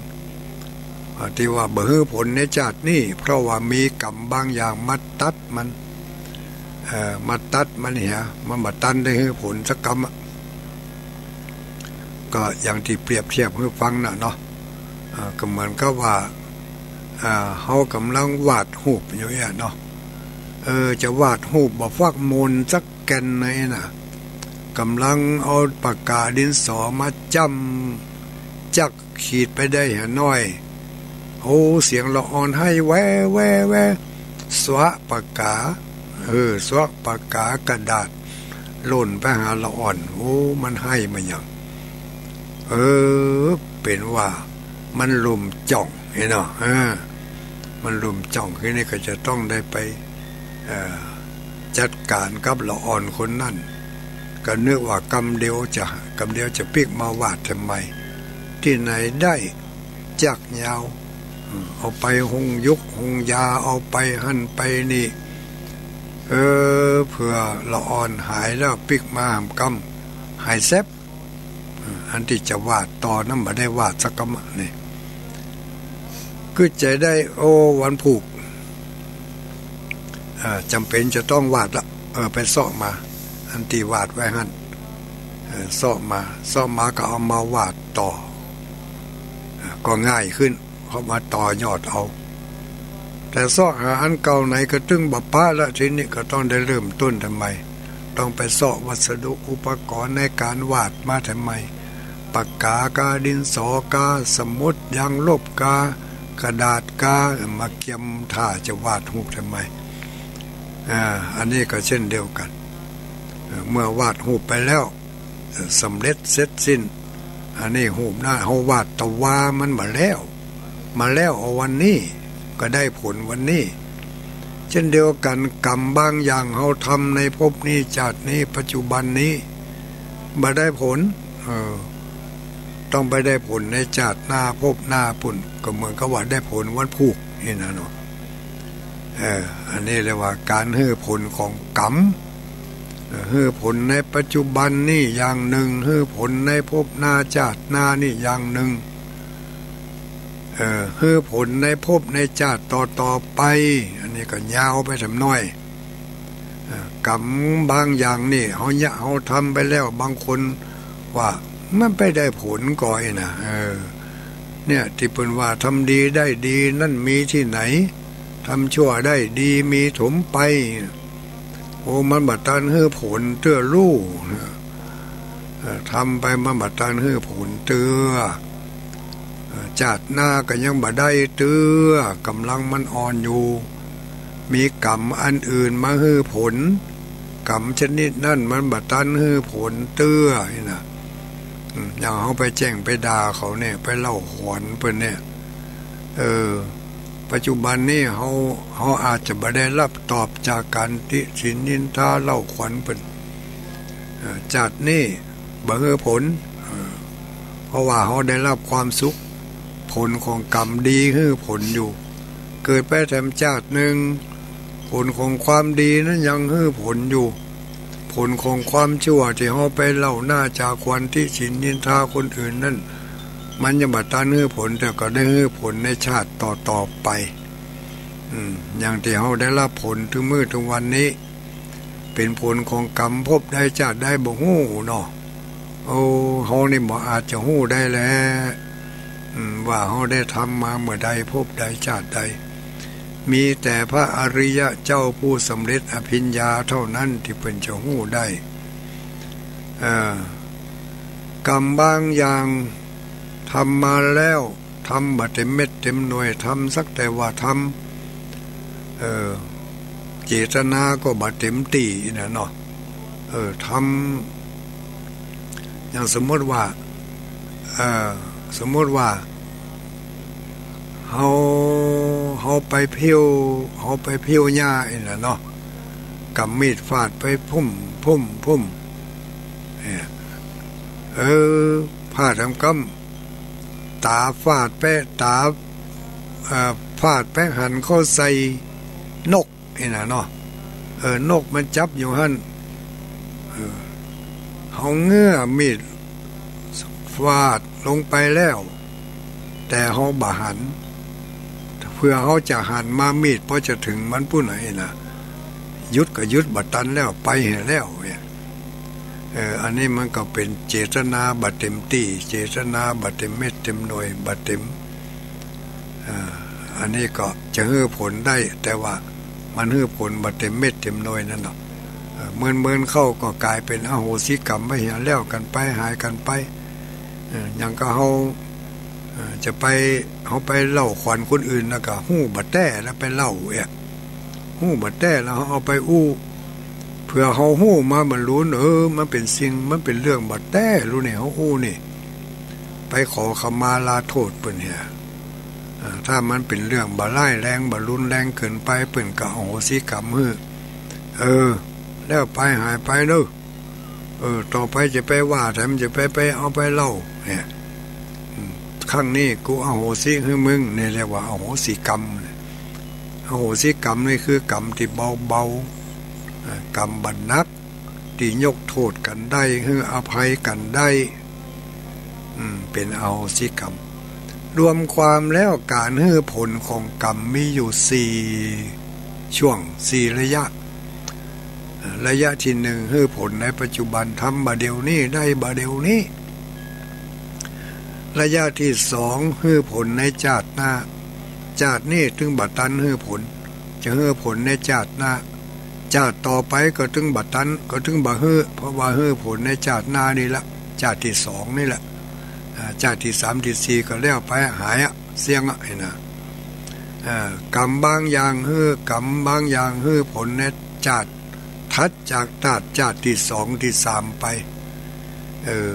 อ่า ตี้ว่าบ่หื้อผลในจาตินี้ เพราะว่ามีกรรมบางอย่างมาตัดมัน เอ่อ มาตัดมันเหีย มันบ่ตันได้หื้อผลสักกำอะ ก็อย่างตี้เปรียบเทียบหื้อฟังน่ะเนาะ เอ่อ ก็เหมือนกับว่า อ่า เฮากำลังวาดฮูปอยู่เนี่ยเนาะ เออ จะวาดฮูปบ่ฟักมนสักแก่นไหนน่ะ กำลังเอาปากกาดินสอมาจ้ำจักขีดไปได้หาน้อย โอ้ เสียงละอ่อนไห้แว่แว่แว่ สวะปากกา เออ สวะปากกากระดาษ หล่นไปหาละอ่อน โอ้ มันไห้มาหยัง เออ เป๋นว่ามันลุ่มจ้อง หันเนาะ เออ มันลุ่มจ้อง ทีนี้ก็จะต้องได้ไป เอ่อ จัดก๋านกับละอ่อนคนนั้น ก็นึกว่ากำเดียวจะ กำเดียวจะปิ๊กมาวาดแถมใหม่ ตี้ไหนได้ จักยาว อืม เอาไปฮุงยุกฮุงยา เอาไปหั้นไปนี่ เออ เผื่อละอ่อนหายแล้วปิ๊กมาหามกำ หายแซบ อืม อันตี้จะวาดต่อนั้นบ่ได้วาดสักกำอะนี่ กึ๊ดใจ๋ได้ โอ้ วันพูก เอ่อ จ๋ำเป๋นจะต้องวาดละ เออ ไปเซาะมา อันตี้วาดไว้หั้น เออ เซาะมา เซาะมาก็เอามาวาดต่อ เออ ก็ง่ายขึ้น เขามาต่อยอดเอา แต่เซาะหาอันเก่าไหนก็ตึงบ่ปะละ ทีนี้ก็ต้องได้เริ่มต้นแถมใหม่ ต้องไปเซาะวัสดุอุปกรณ์ในก๋านวาดมาแถมใหม่ ปากกากา ดินสอกา สมุดยางลบกา กระดาษกา มาเกียมถ้าจะวาดฮูปแถมใหม่ อ่า อันนี้ก็เช่นเดียวกั๋น เอ่อ เมื่อวาดฮูปไปแล้ว เอ่อ สำเร็จเสร็จสิ้น อันนี้ฮูปนั้นเฮาวาดตะวามันมาแล้ว มาแล้วเอาวันนี้ ก็ได้ผลวันนี้ เช่นเดียวกั๋น กรรมบางอย่างเฮาทำในภพนี้ จาตินี้ ปัจจุบันนี้ บ่ได้ผล เออ ต้องไปได้ผลในจาติหน้า ภพหน้าปู้น ก็เหมือนกับว่าได้ผลวันพูกนี่นะเนาะ เออ อันนี้เรียกว่าก๋านหื้อผลของกรรม เออ หื้อผลในปัจจุบันนี่อย่างนึ่ง หื้อผลในภพหน้าจาติหน้านี่อย่างนึ่ง เออ หื้อผลในภพในจาติต่อๆ ไป อันนี้ก็ยาวไปแถมน้อย เอ่อ กรรมบางอย่างนี่ เฮาเยียะ เฮาทำไปแล้ว บางคนว่ามันไปได้ผลก่อหั้นนะ เออ เนี่ย ตี้เปิ้นว่าทำดีได้ดี นั้นมีตี้ไหน ทำชั่วได้ดี มีถมไป โอ้ มันบ่ตันหื้อผลเตื้อลู่ เออ ทำไปมันบ่ตันหื้อผลเตื้อ เอ่อ จาติหน้าก็ยังบ่ได้เตื้อ ก๋ำลังมันอ่อนอยู่ มีกรรมอันอื่นมาหื้อผล กรรมชนิดนั้นมันบ่ตันหื้อผลเตื้อนี่นะ อืม อย่างเฮาไปแจ้งไปด่าเขาเนี่ย ไปเล่าขวัญเปิ้นเนี่ย เออ ปัจจุบันนี้เฮา เฮาอาจจะบ่ได้รับตอบจากก๋านติฉินนินทาเล่าขวัญเปิ้น เอ่อ จาตินี้บ่หื้อผล เพราะว่าเฮาได้รับความสุข ผลของกรรมดีหื้อผลอยู่ เกิดไปแถมจาตินึ่ง ผลของความดีนั้นยังหื้อผลอยู่ ผลของความชั่วตี้เฮาไปเล่าหน้าจ๋าขวัญติฉินนินทาคนอื่นนั้น มันยังบ่ตันหื้อผล แต่ก็ได้หื้อผลในชาติต่อๆ ไป อืม อย่างตี้เฮาได้รับผลถึงมื้อถึงวันนี้ เป๋นผลของกรรมภพใดจาติใดบ่ฮู้เนาะ โอ้ เฮานี่บ่อาจจะฮู้ได้แล อืม ว่าเฮาได้ทำมาเมื่อใด ภพใด จาติใด มีแต่พระอริยะเจ้าผู้สำเร็จอภิญญาเท่านั้นตี้เปิ้นจะฮู้ได้ เอ่อ กรรมบางอย่างทำมาแล้ว ทำบ่เต๋มเม็ดเต๋มหน่วย ทำสักแต่ว่าทำ เออ เจตนาก็บ่เต๋มตี้นะเนาะ เออ ทำ อย่างสมมติว่า เออ สมมติว่า เฮา เฮาไปเผี้ยว เฮาไปเผี้ยวหญ้าอี้นะเนาะ ก๋ำมีดฟาดไปพุ่ม พุ่ม พุ่ม เนี่ย เออ ฟาดแถมกำ ต๋าฟาดไป ต๋า เอ่อ ฟาดไปหันเข้าใส่นกอี้นะเนาะ เออ นกมันจับอยู่หั้น เออ เฮาเงื้อมีดฟาดลงไปแล้ว แต่เฮาบ่หัน เผื่อเฮาจะหันมามีดปอจะเถิงมันปู้นอี้นะ หยุดก็หยุดบ่ตันแล้ว ไปหั้นแล้วเนี่ย เออ อันนี้มันก็เป๋นเจตนาบ่เต๋มตี้ เจตนาบ่เต๋มเม็ดเต๋มหน่วย บ่เต๋ม เอ่อ อันนี้ก็จะหื้อผลได้ แต่ว่ามันหื้อผลบ่เต๋มเม็ดเต๋มหน่วยนั่นเนาะ เอ่อ เมินๆ เข้าก็ก๋ายเป๋นอโหสิกรรมไปเหีย แล้วกั๋นไป หายกั๋นไป เอ่อ อย่างก็เฮา เอ่อ จะไป เฮาไปเล่าขวัญคนอื่นแล้วก็ฮู้บ่แต๊แล้วไปเล่าเอะ ฮู้บ่แต๊แล้วเฮาเอาไปอู้ เผื่อเฮาฮู้มาบ่ลู้ เออ มันเป๋นสิ่ง มันเป๋นเรื่องบ่แต๊ลู้นี่ เฮาอู้นี่ ไปขอขมาลาโทษเปิ้นเหีย อ่า ถ้ามันเป๋นเรื่องบ่ร้ายแรง บ่รุนแรงเกินไป เปิ้นก็อโหสิกรรมหื้อ เออ แล้วไป หายไปเน่อ เออ ต่อไปจะไปว่าแถม จะไป ไปเอาไปเล่าเนี่ย อืม ครั้งนี้กูอโหสิหื้อมึง นี่เรียกว่าอโหสิกรรม อโหสิกรรมนี่คือกรรมตี้เบาๆ เอ่อ กรรมบ่หนัก ตี้ยกโต้ษกั๋นได้ หื้ออภัยกั๋นได้ อืม เป๋นอโหสิกรรม รวมความแล้วก๋านหื้อผลของกรรมมีอยู่สี่ช่วง สี่ระยะ เอ่อ ระยะตี้หนึ่ง หื้อผลในปัจจุบัน ทำบ่าเดี่ยวนี้ ได้บ่าเดี่ยวนี้ ระยะตี้สอง หื้อผลในจาติหน้า จาตินี้ตึงบ่ตันหื้อผล จะหื้อผลในจาติหน้า จาติต่อไปก็ตึงบ่ตัน ก็ตึงบ่หื้อ เพราะว่าหื้อผลในจาติหน้านี่ละ จาติตี้สองนี่ละ อ่า จาติตี้สามตี้สี่ก็แล้วไป หายอะ เสี้ยงอะ หั้นนะ อ่า กรรมบางอย่างหื้อ กรรมบางอย่างหื้อผลในจาติ ถัดจากจาติ จาติตี้สองตี้สามไป เออ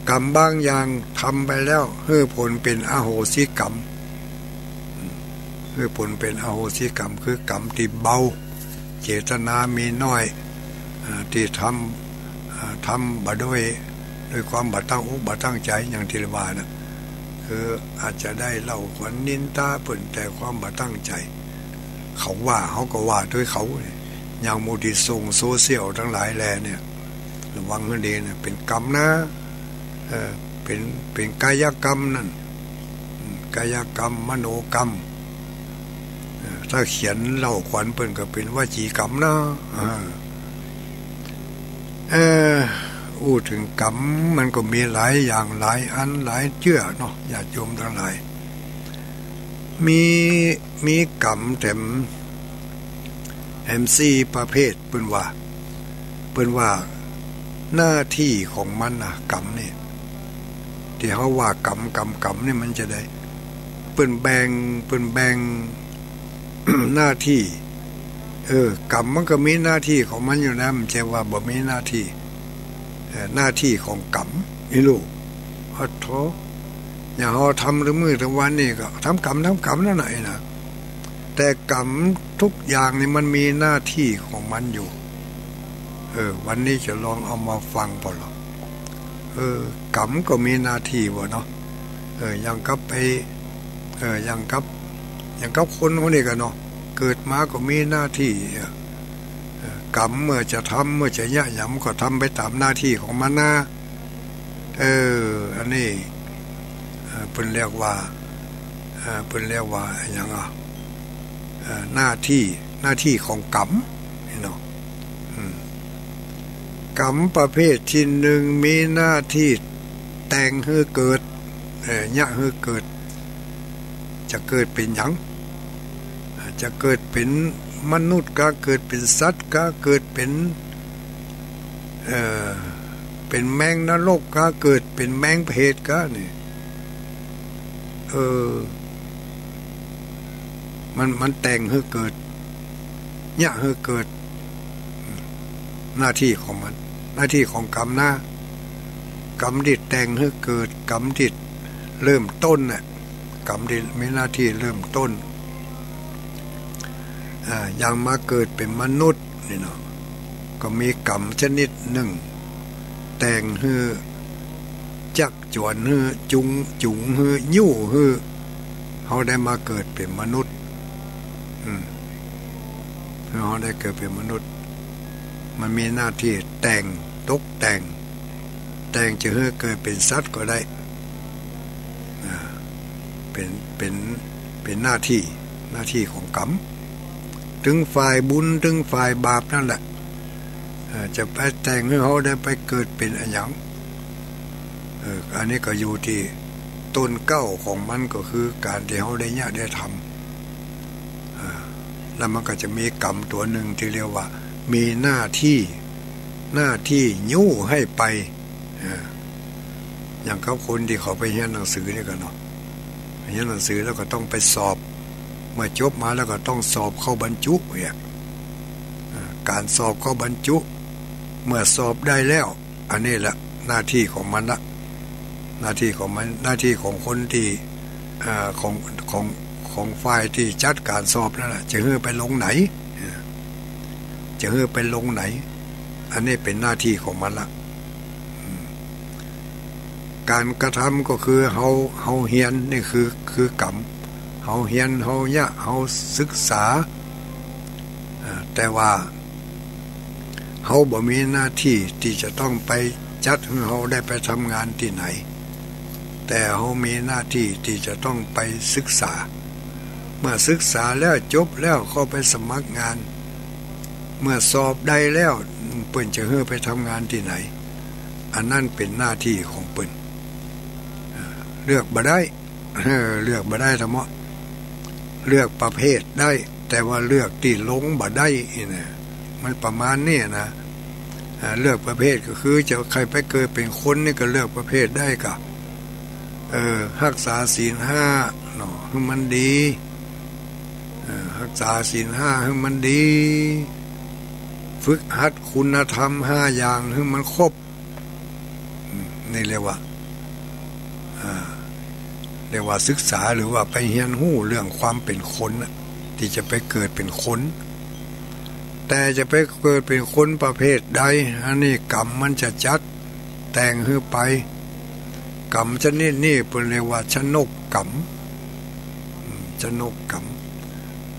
กรรมบางอย่างทำไปแล้ว หื้อผลเป๋นอโหสิกรรม หื้อผลเป๋นอโหสิกรรม คือกรรมตี้เบา เจตนามีน้อย เอ่อ ตี้ทำ เอ่อ ทำบ่ด้วย ด้วยความบ่ตั้งอกบ่ตั้งใจ๋ อย่างตี้ว่านะ คืออาจจะได้เล่าขวัญนินทาเปิ้น แต่ความบ่ตั้งใจ๋ เขาว่า เฮาก็ว่าตวยเขา อย่างหมู่ตี้ส่งโซเชียลตังหลายแลเนี่ย ระวังหื้อดีนะ เป๋นกรรมนะ เออ เป๋น เป๋นกายกรรมนั่น อืม กายกรรม มโนกรรม เออ ถ้าเขียนเล่าขวัญเปิ้นก็เป๋นวจีกรรมนะ เออ เออ อู้เถิงกรรมมันก็มีหลายอย่าง หลายอัน หลายเจื้อเนาะ ญาติโยมตังหลาย มี มีกรรมแถม แถมสี่ประเภท เปิ้นว่า เปิ้นว่าหน้าตี้ของมันนะ กรรมนี่ ตี้เฮาว่ากรรม กรรม กรรมนี่มันจะได้ เปิ้นแบ่ง เปิ้นแบ่ง หน้าตี้ เออ กรรมมันก็มีหน้าตี้ของมันอยู่นะ บ่ใจ้ว่าบ่มีหน้าตี้ เออ หน้าตี้ของกรรม อีหลู โอ้โธ่ อย่างเฮาทำตึงมื้อตึงวันนี่ก็ทำกรรม ทำกรรมนั่นแหละนะ แต่กรรมทุกอย่างนี่มันมีหน้าตี้ของมันอยู่ เออ วันนี้จะลองเอามาฟังปอเนาะ เออ กรรมก็มีหน้าตี้ว่าเนาะ เออ อย่างกับไป เออ อย่างกับ อย่างกับคนคนนี้กั๋นเนาะ เกิดมาก็มีหน้าตี้ เออ เออ กรรมเมื่อจะทำ เมื่อจะเยียะหยังก็ทำไปต๋ามหน้าตี้ของมันนะ เออ อันนี้ เออ เปิ้นเรียกว่า เออ เปิ้นเรียกว่าอะหยังอะ เออ หน้าตี้ หน้าตี้ของกรรมนี่เนาะ อืม กรรมประเภทตี้นึ่งมีหน้าตี้แต่งหื้อเกิด เออ เยียะหื้อเกิด จะเกิดเป๋นหยัง จะเกิดเป๋นมนุษย์กา เกิดเป๋นสัตว์กา เกิดเป๋น เออ เป๋นแมงนรกกา เกิดเป๋นแมงเปรตกา นี่ เออ มัน มันแต่งหื้อเกิด เยียะหื้อเกิด หน้าตี้ของมัน หน้าตี้ของกรรมนะ กรรมตี้แต่งหื้อเกิด กรรมตี้เริ่มต้นน่ะ กรรมตี้มีหน้าตี้เริ่มต้น อ่า อย่างมาเกิดเป๋นมนุษย์นี่เนาะ ก็มีกรรมชนิดนึ่ง แต่งหื้อ จักจวนหื้อ จุง จุงหื้อ ยู้หื้อ เฮาได้มาเกิดเป๋นมนุษย์ อืม เฮาได้เกิดเป๋นมนุษย์ มันมีหน้าตี้แต่ง ตกแต่ง แต่งจะหื้อเกิดเป๋นสัตว์ก็ได้ อ่า เป๋น เป๋น เป๋นหน้าตี้ หน้าตี้ของกรรม ตึงฝ่ายบุญ ตึงฝ่ายบาปนั่นแหละ เออ จะไปแต่งหื้อเฮาได้ไปเกิดเป๋นอะหยัง เออ อันนี้ก็อยู่ตี้ต้นเก๊าของมัน ก็คือก๋านตี้เฮาได้เยียะได้ทำ เออ แล้วมันก็จะมีกรรมตั๋วนึ่งตี้เรียกว่า มีหน้าตี้ หน้าตี้ยู้หื้อไป เออ อย่างกับคนตี้เขาไปเฮียนหนังสือนี่กั๋นเนาะ เฮียนหนังสือแล้วก็ต้องไปสอบ เมื่อจบมาแล้วก็ต้องสอบเข้าบรรจุเนี่ย เออ ก๋านสอบเข้าบรรจุ เมื่อสอบได้แล้ว อันนี้แหละหน้าตี้ของมันละ หน้าตี้ของมัน หน้าตี้ของคนตี้ เอ่อ ของ ของ ของฝ่ายตี้จัดก๋านสอบนั่นแหละ จะหื้อไปลงไหน เออ จะหื้อไปลงไหน อันนี้เป๋นหน้าตี้ของมันละ อืม ก๋านกระทำก็คือเฮา เฮาเฮียน นี่คือ คือกรรม เฮาเฮียน เฮาเยียะ เฮาศึกษา เอ่อ แต่ว่า เฮาบ่มีหน้าตี้ตี้จะต้องไปจัดหื้อเฮาได้ไปทำงานตี้ไหน แต่เฮามีหน้าตี้ตี้จะต้องไปศึกษา เมื่อศึกษาแล้วจบแล้วก็ไปสมัครงาน เมื่อสอบได้แล้ว เปิ้นจะหื้อไปทำงานตี้ไหน อันนั้นเป๋นหน้าตี้ของเปิ้น เอ่อ เลือกบ่ได้ เออ เลือกบ่ได้ธรรมะ เลือกประเภทได้ แต่ว่าเลือกตี้ลงบ่ได้นี่นะ มันประมาณนี้นะ อ่า เลือกประเภทก็คือจะใค่ไปเกิดเป๋นคนนี่ก็เลือกประเภทได้กา เออ ฮักษาศีลห้าเนาะ หื้อมันดี เออ ฮักษาศีลห้าหื้อมันดี ฝึกหัดคุณธรรมห้าอย่างหื้อมันครบ อืม นี่เรียกว่า อ่า เรียกว่าศึกษา หรือว่าไปเฮียนฮู้เรื่องความเป๋นคนน่ะ ตี้จะไปเกิดเป๋นคน แต่จะไปเกิดเป๋นคนประเภทใด อันนี้กรรมมันจะจัดแต่งหื้อไป กรรมชนิดนี้เปิ้นเรียกว่าชนกกรรม อืม ชนกกรรม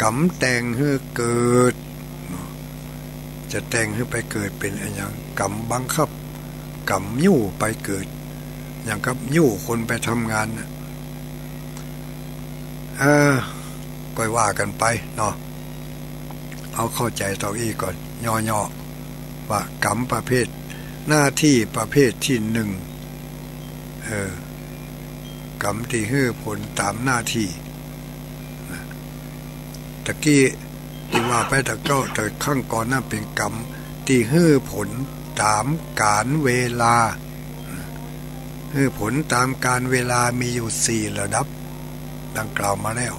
กรรมแต่งหื้อเกิดเนาะ จะแต่งหื้อไปเกิดเป๋นอะหยัง กรรมบังคับ กรรมยู้ไปเกิด อย่างกับยู้คนไปทำงานน่ะ เออ ก็ว่ากั๋นไปเนาะ เอาเข้าใจ๋เต้าอี้ก่อน ย่อๆ ว่ากรรมประเภท หน้าตี้ประเภทตี้นึ่ง เออ กรรมตี้หื้อผลต๋ามหน้าตี้ ตะกี้ตี้ว่าไปตะเก๊า แต่ครั้งก่อนนั้นเป๋นกรรมตี้หื้อผลต๋ามก๋าลเวลา หื้อผลต๋ามก๋าลเวลามีอยู่สี่ระดับ ดังกล่าวมาแล้ว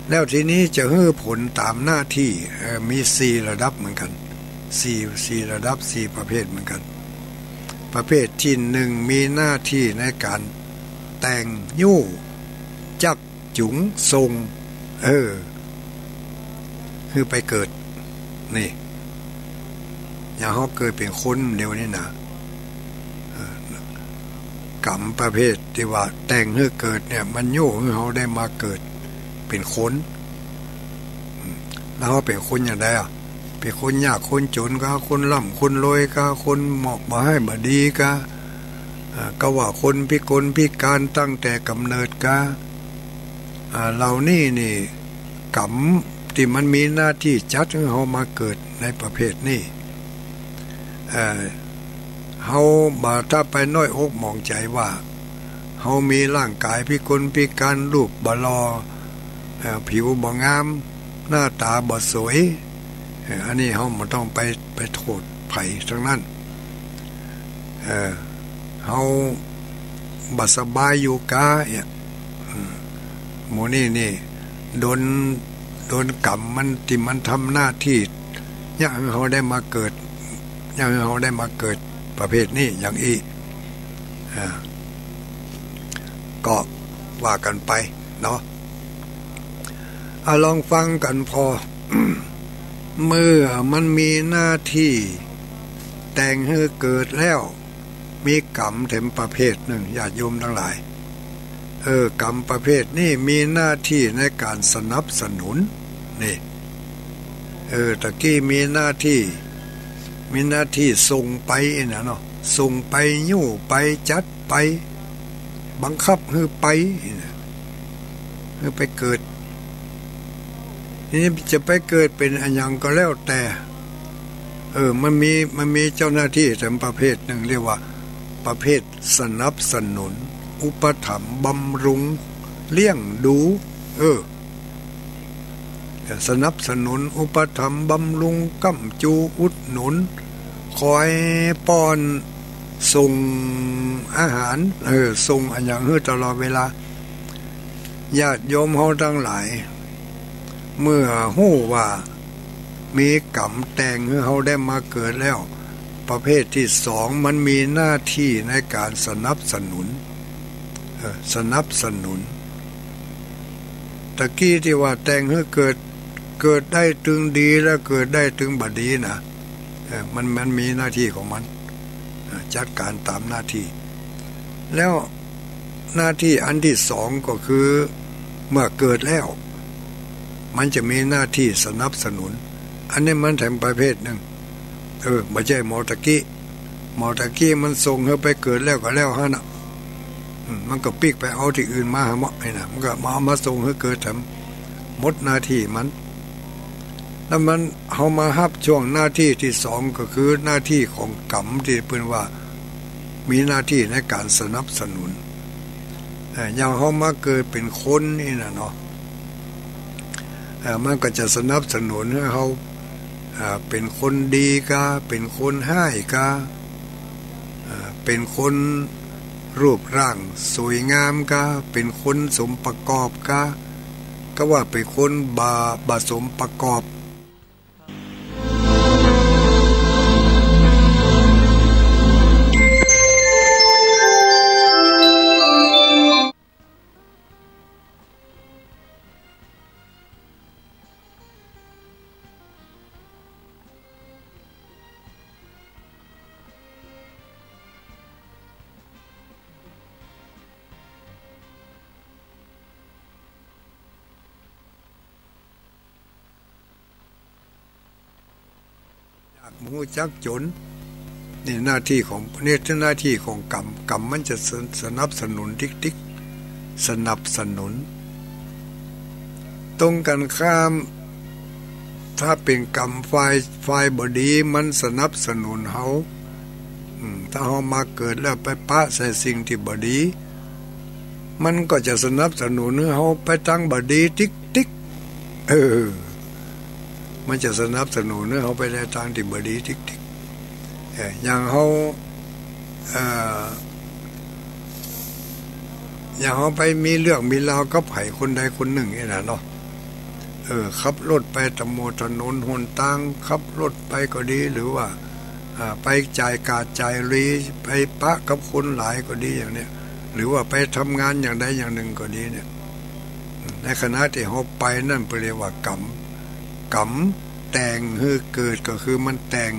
แล้วทีนี้จะหื้อผลต๋ามหน้าตี้ เอ่อ มีสี่ระดับเหมือนกั๋น สี่ สี่ระดับ สี่ประเภทเหมือนกั๋น ประเภทตี้นึ่งมีหน้าตี้ในก๋านแต่งยู้ จัก จุงส่ง เออ หื้อไปเกิด นี่ อย่างเฮาเกิดเป๋นคนเดี๋ยวนี้นะ เออ กรรมประเภทตี้ว่าแต่งหื้อเกิดเนี่ย มันยั่วหื้อเฮาได้มาเกิดเป๋นคน อืม แล้วเฮาเป๋นคนอย่างใดอะ เป๋นคนยากคนจ๋นกา คนร่ำคนรวยกา คนเหมาะบ่าฮ้ายบ่ดีกา อ่า กาว่าคนพิกลพิก๋านตั้งแต่ก๋ำเนิดกา อ่า เหล่านี้นี่ กรรมตี้มันมีหน้าตี้จัดหื้อเฮามาเกิดในประเภทนี้ เอ่อ เฮาบ่ถ้าไปน้อยอกหมองใจ๋ว่า เฮามีร่างก๋ายพิกลพิก๋าน รูปบ่หล่อ เอ่อ ผิวบ่งาม หน้าต๋าบ่สวย เอ่อ อันนี้เฮาบ่ต้องไป ไปโต้ษใผตังนั้น เอ่อ เฮาบ่สบายอยู่กาเนี่ย อืม หมู่นี้นี่ โดน โดนกรรมมันตี้มันทำหน้าตี้ เยียะหื้อเฮาได้มาเกิด เยียะหื้อเฮาได้มาเกิดประเภทนี้อย่างอี้ อ่า ก็ว่ากั๋นไปเนาะ อ่ะ ลองฟังกั๋นผ่อ เมื่อมันมีหน้าตี้แต่งหื้อเกิดแล้ว มีกรรมแถมประเภทนึ่ง ญาติโยมตังหลาย เออ กรรมประเภทนี้มีหน้าตี้ในก๋านสนับสนุน นี่ เออ ตะกี้มีหน้าตี้ มีหน้าตี้ส่งไปน่ะเนาะ ส่งไป ยั่วไป จัดไป บังคับหื้อไปน่ะ หื้อไปเกิด ทีนี้จะไปเกิดเป๋นอะหยังก็แล้วแต่ เออ มันมี มันมีเจ้าหน้าตี้แถมประเภทนึ่ง เรียกว่าประเภทสนับสนุน อุปถัมภ์บำรุง เลี้ยงดู เออ สนับสนุน อุปถัมภ์บำรุง ก้ำจู อุดหนุน คอยป้อน ส่งอาหาร เออ ส่งอะหยังหื้อตลอดเวลา ญาติโยมเฮาตังหลาย เมื่อฮู้ว่ามีกรรมแต่งหื้อเฮาได้มาเกิดแล้ว ประเภทตี้สองมันมีหน้าตี้ในก๋านสนับสนุน เออ สนับสนุน ตะกี้ตี้ว่าแต่งหื้อเกิด เกิดได้ตึงดีแล้วเกิดได้ตึงบ่ดีน่ะ เออ มัน มันมีหน้าตี้ของมัน เออ จัดก๋านต๋ามหน้าตี้ แล้วหน้าตี้อันตี้สองก็คือ เมื่อเกิดแล้ว มันจะมีหน้าตี้สนับสนุน อันนี้มันแถมประเภทนึ่ง เออ บ่ใจ้หมอตะกี้ หมอตะกี้มันส่งหื้อไปเกิดแล้วก็แล้วหั้นน่ะ อืม มันก็ปิ๊กไปเอาตี้อื่นมาหาหมอไอ้น่ะ มันก็มา เอามาส่งหื้อเกิดแถมหมดหน้าตี้มัน แล้วมัน เฮามาฮับช่วงหน้าตี้ตี้สอง ก็คือหน้าตี้ของกรรมตี้เปิ้นว่ามีหน้าตี้ในก๋านสนับสนุน เอ่อ อย่างเฮามาเกิดเป๋นคนนี่น่ะเนาะ เอ่อ มันก็จะสนับสนุนหื้อเฮา เอ่อ เป๋นคนดีกา เป๋นคนฮ้ายกา เอ่อ เป๋นคนรูปร่างสวยงามกา เป๋นคนสมประกอบกา กาว่าเป๋นคนบ่ บ่สมประกอบ อยากฮู้จักจ๋น นี่หน้าตี้ของ นี่คือหน้าตี้ของกรรม กรรมมันจะส- สนับสนุนติ๊กๆ สนับสนุน ตรงกั๋นข้าม ถ้าเป๋นกรรมฝ่าย ฝ่ายบ่ดี มันสนับสนุนเฮา อืม ถ้าเฮามาเกิดแล้วไปปะใส่สิ่งตี้บ่ดี มันก็จะสนับสนุนหื้อเฮาไปตางบ่ดีติ๊กๆ เออ มันจะสนับสนุนหื้อเฮาไปในตางตี้บ่ดีติ๊กๆ เออ อย่างเฮา เอ่อ อย่างเฮาไปมีเรื่องมีราวกับใผคนใดคนนึ่งนี่น่ะเนาะ เออ ขับรถไปตามถนนหนตาง ขับรถไปก็ดี หรือว่า อ่า ไปจ่ายก๊าซจ่ายหลี ไปปะกับคนหลายก็ดีอย่างเนี้ย หรือว่าไปทำงานอย่างใดอย่างนึ่งก็ดีเนี่ย ในขณะตี้เฮาไปนั้นเปิ้นเรียกว่ากรรม กรรมแต่งหื้อเกิด ก็คือมันแต่ง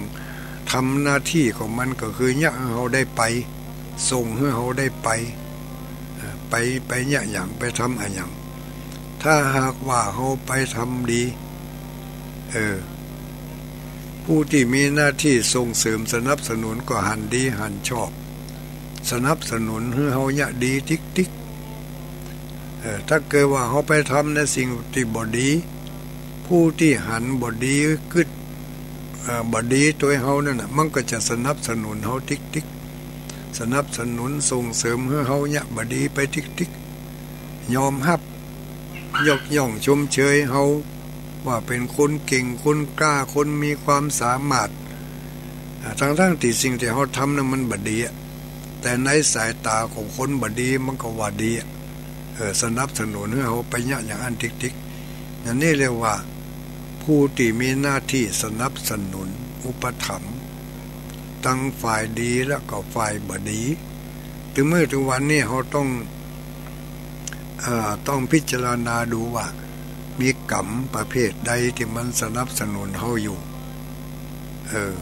ทำหน้าตี้ของมัน ก็คือเยียะหื้อเฮาได้ไป ส่งหื้อเฮาได้ไป เอ่อ ไป ไปเยียะหยัง ไปทำอะหยัง ถ้าหากว่าเฮาไปทำดี เออ ผู้ตี้มีหน้าตี้ส่งเสริมสนับสนุนก็หันดีหันชอบ สนับสนุนหื้อเฮาเยียะดีติ๊กๆ เออ ถ้าเกิดว่าเฮาไปทำในสิ่งตี้บ่ดี ผู้ตี้หันบ่ดีกึ๊ด เอ่อ บ่ดีตวยเฮานั่นน่ะ มันก็จะสนับสนุนเฮาติ๊กๆ สนับสนุนส่งเสริมหื้อเฮาเยียะบ่ดีไปติ๊กๆ ยอมฮับ ยกย่องชมเชยเฮาว่าเป๋นคนเก่ง คนกล้า คนมีความสามารถ อ่า ทั้งๆ ตี้สิ่งตี้เฮาทำนั้นมันบ่ดีอะ แต่ในสายต๋าของคนบ่ดีมันก็ว่าดีอะ เออ สนับสนุนหื้อเฮาไปเยียะอย่างอั้นติ๊กๆ อันนี้เรียกว่าผู้ตี้มีหน้าตี้สนับสนุนอุปถัมภ์ ตังฝ่ายดีแล้วก็ฝ่ายบ่ดี ตึงมื้อตึงวันนี้เฮาต้อง เอ่อ ต้องพิจารณาดูว่ามีกรรมประเภทใดตี้มันสนับสนุนเฮาอยู่ เออ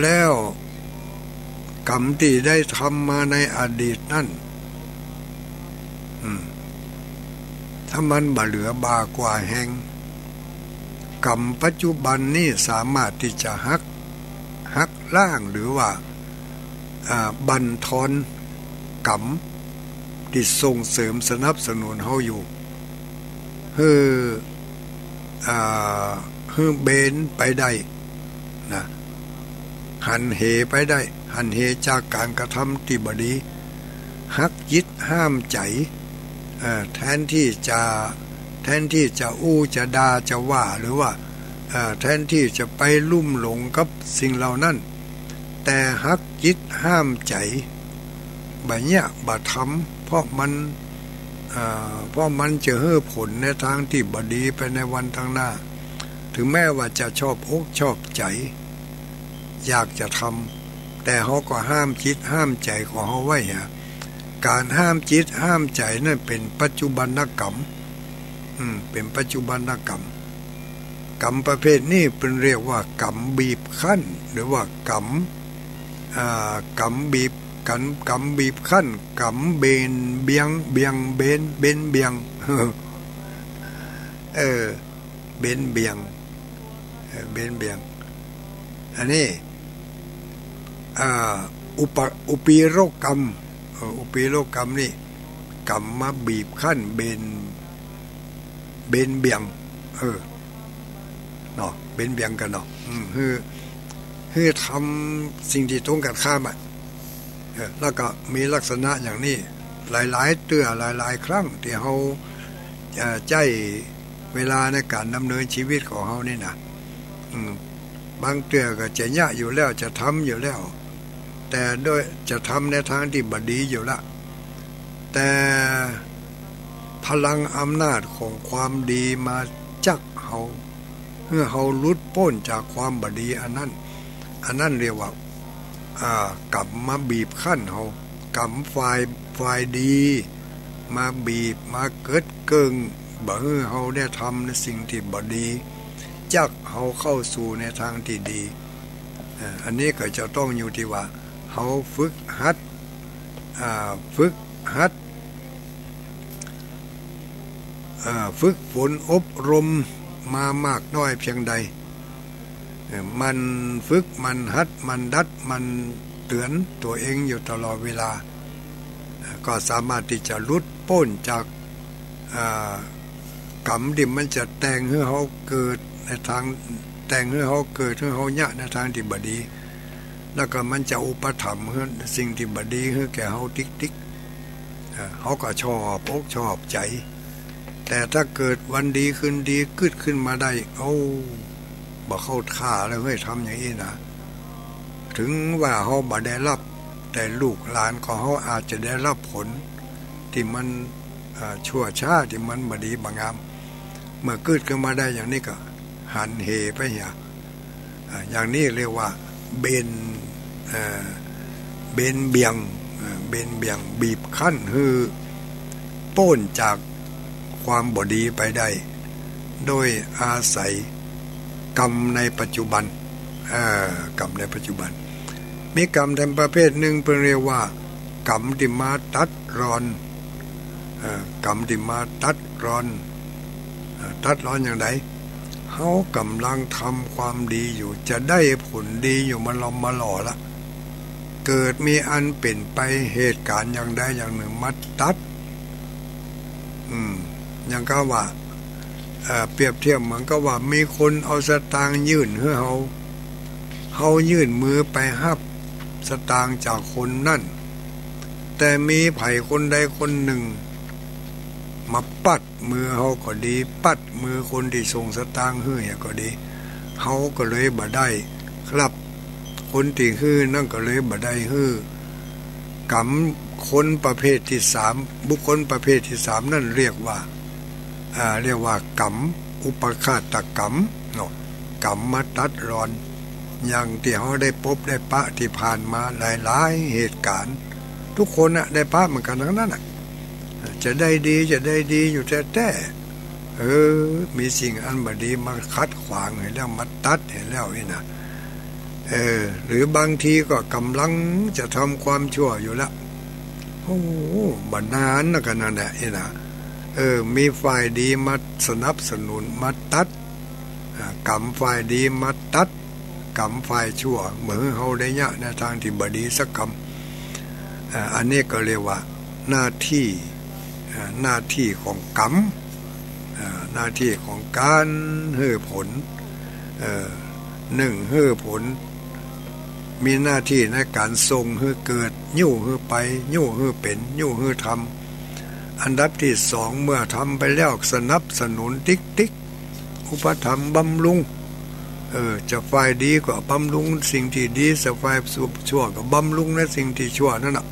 แล้วกรรมตี้ได้ทำมาในอดีตนั้น อืม ถ้ามันบ่เหลือบ่ากว่าแฮง กรรมปัจจุบันนี้สามารถตี้จะหัก หักล้างหรือว่า อ่า บั่นทอนกรรมตี้ส่งเสริมสนับสนุนเฮาอยู่ หื้อ อ่า หื้อเบนไปได้นะ หันเหไปได้ หันเหจากก๋านกระทำตี้บ่ดี หักจิตห้ามใจ๋ เอ่อ แทนตี้จะ แทนตี้จะอู้จะด่าจะว่า หรือว่า เอ่อ แทนตี้จะไปลุ่มหลงกับสิ่งเหล่านั้น แต่หักจิตห้ามใจ๋ บ่เยียะบ่ทำ เพราะมัน เอ่อ เพราะมันจะหื้อผลในตางตี้บ่ดีไปในวันตางหน้า ถึงแม้ว่าจะชอบอกชอบใจ๋ อยากจะทำ แต่เฮาก็ห้ามจิตห้ามใจ๋ของเฮาไว้ฮะ ก๋านห้ามจิตห้ามใจ๋นั่นเป๋นปัจจุบันนกรรม อืม เป๋นปัจจุบันนกรรม กรรมประเภทนี้เปิ้นเรียกว่ากรรมบีบคั้น หรือว่ากรรม อ่า กรรมบีบคั้น กรรมบีบคั้น กรรมเบนเบียง เบียงเบน เบนเบียง เออ เบนเบียง เออ เบนเบียง อันนี้ อ่า อุปะ อุปีรกรรม เออ อุปีรกรรมนี่ กรรมมาบีบคั้นเบน เบนเบียง เออ เนาะ เบนเบียงกั๋นเนาะ อืม หื้อ หื้อทำสิ่งตี้ตรงกั๋นข้ามอะ เออ แล้วก็มีลักษณะอย่างนี้ หลายๆ เตื้อ หลายๆ ครั้งตี้เฮา เอ่อ ใจ๊เวลาในก๋านดำเนินชีวิตของเฮานี่นะ อืม บางเตื้อก็จะเยียะอยู่แล้ว จะทำอยู่แล้ว แต่ด้วย จะทำในตางตี้บ่ดีอยู่ละ แต่พลังอำนาจของความดีมาจักเฮา หื้อเฮาหลุดป๊นจากความบ่ดีอันนั้น อันนั้นเรียกว่า อ่า กรรมมาบีบคั้นเฮา กรรมฝ่าย ฝ่ายดี มาบีบ มาเกิดเกิ่ง บ่หื้อเฮาได้ทำในสิ่งตี้บ่ดี จักเฮาเข้าสู่ในตางตี้ดี อ่า อันนี้ก็จะต้องอยู่ตี้ว่าเฮาฝึกหัด อ่า ฝึกหัด อ่า ฝึกฝนอบรมมามากน้อยเพียงใด เอ่อ หมั่นฝึก หมั่นหัด หมั่นดัด หมั่นเตื๋อนตั๋วเองอยู่ตลอดเวลา เอ่อ ก็สามารถตี้จะหลุดป๊นจาก อ่า กรรมตี้มันจะแต่งหื้อเฮาเกิดในตาง แต่งหื้อเฮาเกิด หื้อเฮาเยียะในตางตี้บ่ดี แล้วก็มันจะอุปถัมภ์หื้อสิ่งตี้บ่ดีหื้อแก่เฮาติ๊กๆ เอ่อ เฮาก็ชอบอกชอบใจ๋ แต่ถ้าเกิดวันดีคืนดีกึ๊ดขึ้นมาได้ โอ้ บ่เข้าท่าแล้วเฮ้ย ทำอย่างอี้นะ ถึงว่าเฮาบ่ได้รับ แต่ลูกหลานของเฮาอาจจะได้รับผลตี้มัน อ่า ชั่วช้า ตี้มันบ่ดีบ่งาม เมื่อกึ๊ดขึ้นมาได้อย่างนี้ก็หันเหไปเหีย อ่า อย่างนี้เรียกว่าเบน เอ่อ เบนเบียง เอ่อ เบนเบียง บีบคั้นหื้อป๊นจากความบ่ดีไปได้ โดยอาศัยกรรมในปัจจุบัน เอ่อ กรรมในปัจจุบัน มีก๋รรมแถมประเภทนึ่งเปิ้นเรียกว่า ก๋รรมตี้มาตัดร่อน เอ่อ ก๋รรมตี้มาตัดร่อน เอ่อ ตัดร่อนอย่างใด เฮาก่ำลังทำความดีอยู่ จะได้ผลดีอยู่มะลอมมะล่อละ เกิดมีอันเป๋นไปเหตุก๋ารณ์อย่างใดอย่างนึ่งมาตัด อืม อย่างกับว่า เอ่อ เปรียบเทียบเหมือนกับว่ามีคนเอาสตางค์ยื่นหื้อเฮา เฮายื่นมือไปฮับสตางค์จากคนนั้น แต่มีใผคนใดคนนึ่งมาปัดมือเฮาก็ดี ปัดมือคนตี้ส่งสตางค์หื้อเหียก็ดี เฮาก็เลยบ่ได้ครับ คนตี้หื้อนั้นก็เลยบ่ได้หื้อ ก๋รรมคนประเภทตี้สาม บุคคลประเภทตี้สามนั้นเรียกว่า อ่า เรียกว่าก๋รรมอุปฆาตก๋รรมเนาะ ก๋รรมมาตัดร่อน อย่างตี้เฮาได้ปบได้ปะตี้ผ่านมาหลายๆ เหตุก๋ารณ์ ทุกคนน่ะได้ปะเหมือนกั๋นตังนั้นน่ะ จะได้ดี จะได้ดีอยู่แต๊ๆ เออ มีสิ่งอันบ่ดีมาขัดขวางหื้อแล้ว มาตัดหื้อแล้วอี้นะ เออ หรือบางทีก็ก่ำลังจะทำความชั่วอยู่ละ โอ้ บ่นานนะ ก็นั่นแหละอี้นะ เออ มีฝ่ายดีมาสนับสนุน มาตัด อ่า ก๋รรมฝ่ายดีมาตัด ก๋รรมฝ่ายชั่ว บ่หื้อเฮาได้เยียะในตางตี้บ่ดีสักก๋รรม อ่า อันนี้ก็เรียกว่าหน้าตี้ อ่า หน้าตี้ของก๋รรม อ่า หน้าตี้ของก๋านหื้อผล เอ่อ นึ่งหื้อผล มีหน้าตี้ในก๋านส่งหื้อเกิด ยุหื้อไป ยุหื้อเป๋น ยุหื้อทำ อันดับตี้สอง เมื่อทำไปแล้วสนับสนุนติ๊กๆ อุปถัมภ์บำรุง เออ จะฝ่ายดีก็บำรุงสิ่งตี้ดี จะฝ่ายชั่วก็บำรุงในสิ่งตี้ชั่วนั่นน่ะ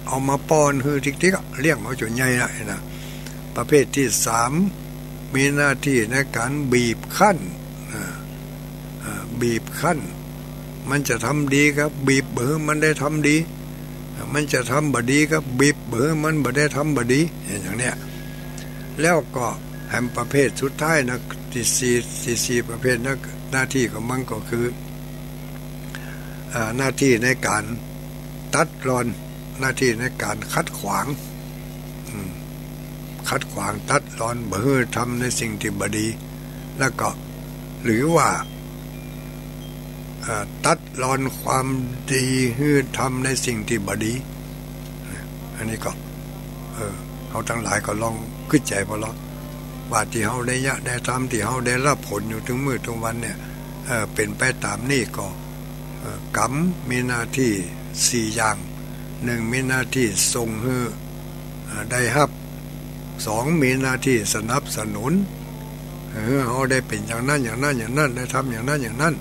เอามาป้อนหื้อติ๊กๆ อะ เลี้ยงเอาจ๋นใหญ่นะ นะ ประเภทตี้สาม มีหน้าตี้ในก๋านบีบคั้น อ่า อ่า บีบคั้น มันจะทำดีก็บีบบ่หื้อมันได้ทำดี มันจะทำบ่ดีก็บีบบ่หื้อมันบ่ได้ทำบ่ดี อย่างเนี้ย แล้วก็แถมประเภทสุดท้ายนะ ตี้สี่ ตี้สี่ประเภทนะ หน้าตี้ของมันก็คือ อ่า หน้าตี้ในก๋านตัดร่อน หน้าตี้ในก๋านขัดขวาง อืม ขัดขวางตัดร่อน บ่หื้อทำในสิ่งตี้บ่ดี แล้วก็ หรือว่า เอ่อ ตัดร่อนความดีหื้อทำในสิ่งตี้บ่ดี อันนี้ก็ เออ เฮาตังหลายก็ลองกึ๊ดใจ๋บ่ล่ะ ว่าตี้เฮาได้เยียะได้ทำ ตี้เฮาได้ฮับผลอยู่เถิงมื้อเถิงวันเนี่ย เอ่อ เป๋นไปต๋ามนี้ก็ เอ่อ ก๋รรมมีหน้าตี้สี่อย่าง นึ่ง มีหน้าตี้ส่งหื้อ เอ่อ ได้ฮับ สอง มีหน้าตี้สนับสนุน หื้อเฮาได้เป๋นอย่างนั้น อย่างนั้น อย่างนั้น ได้ทำอย่างนั้น อย่างนั้น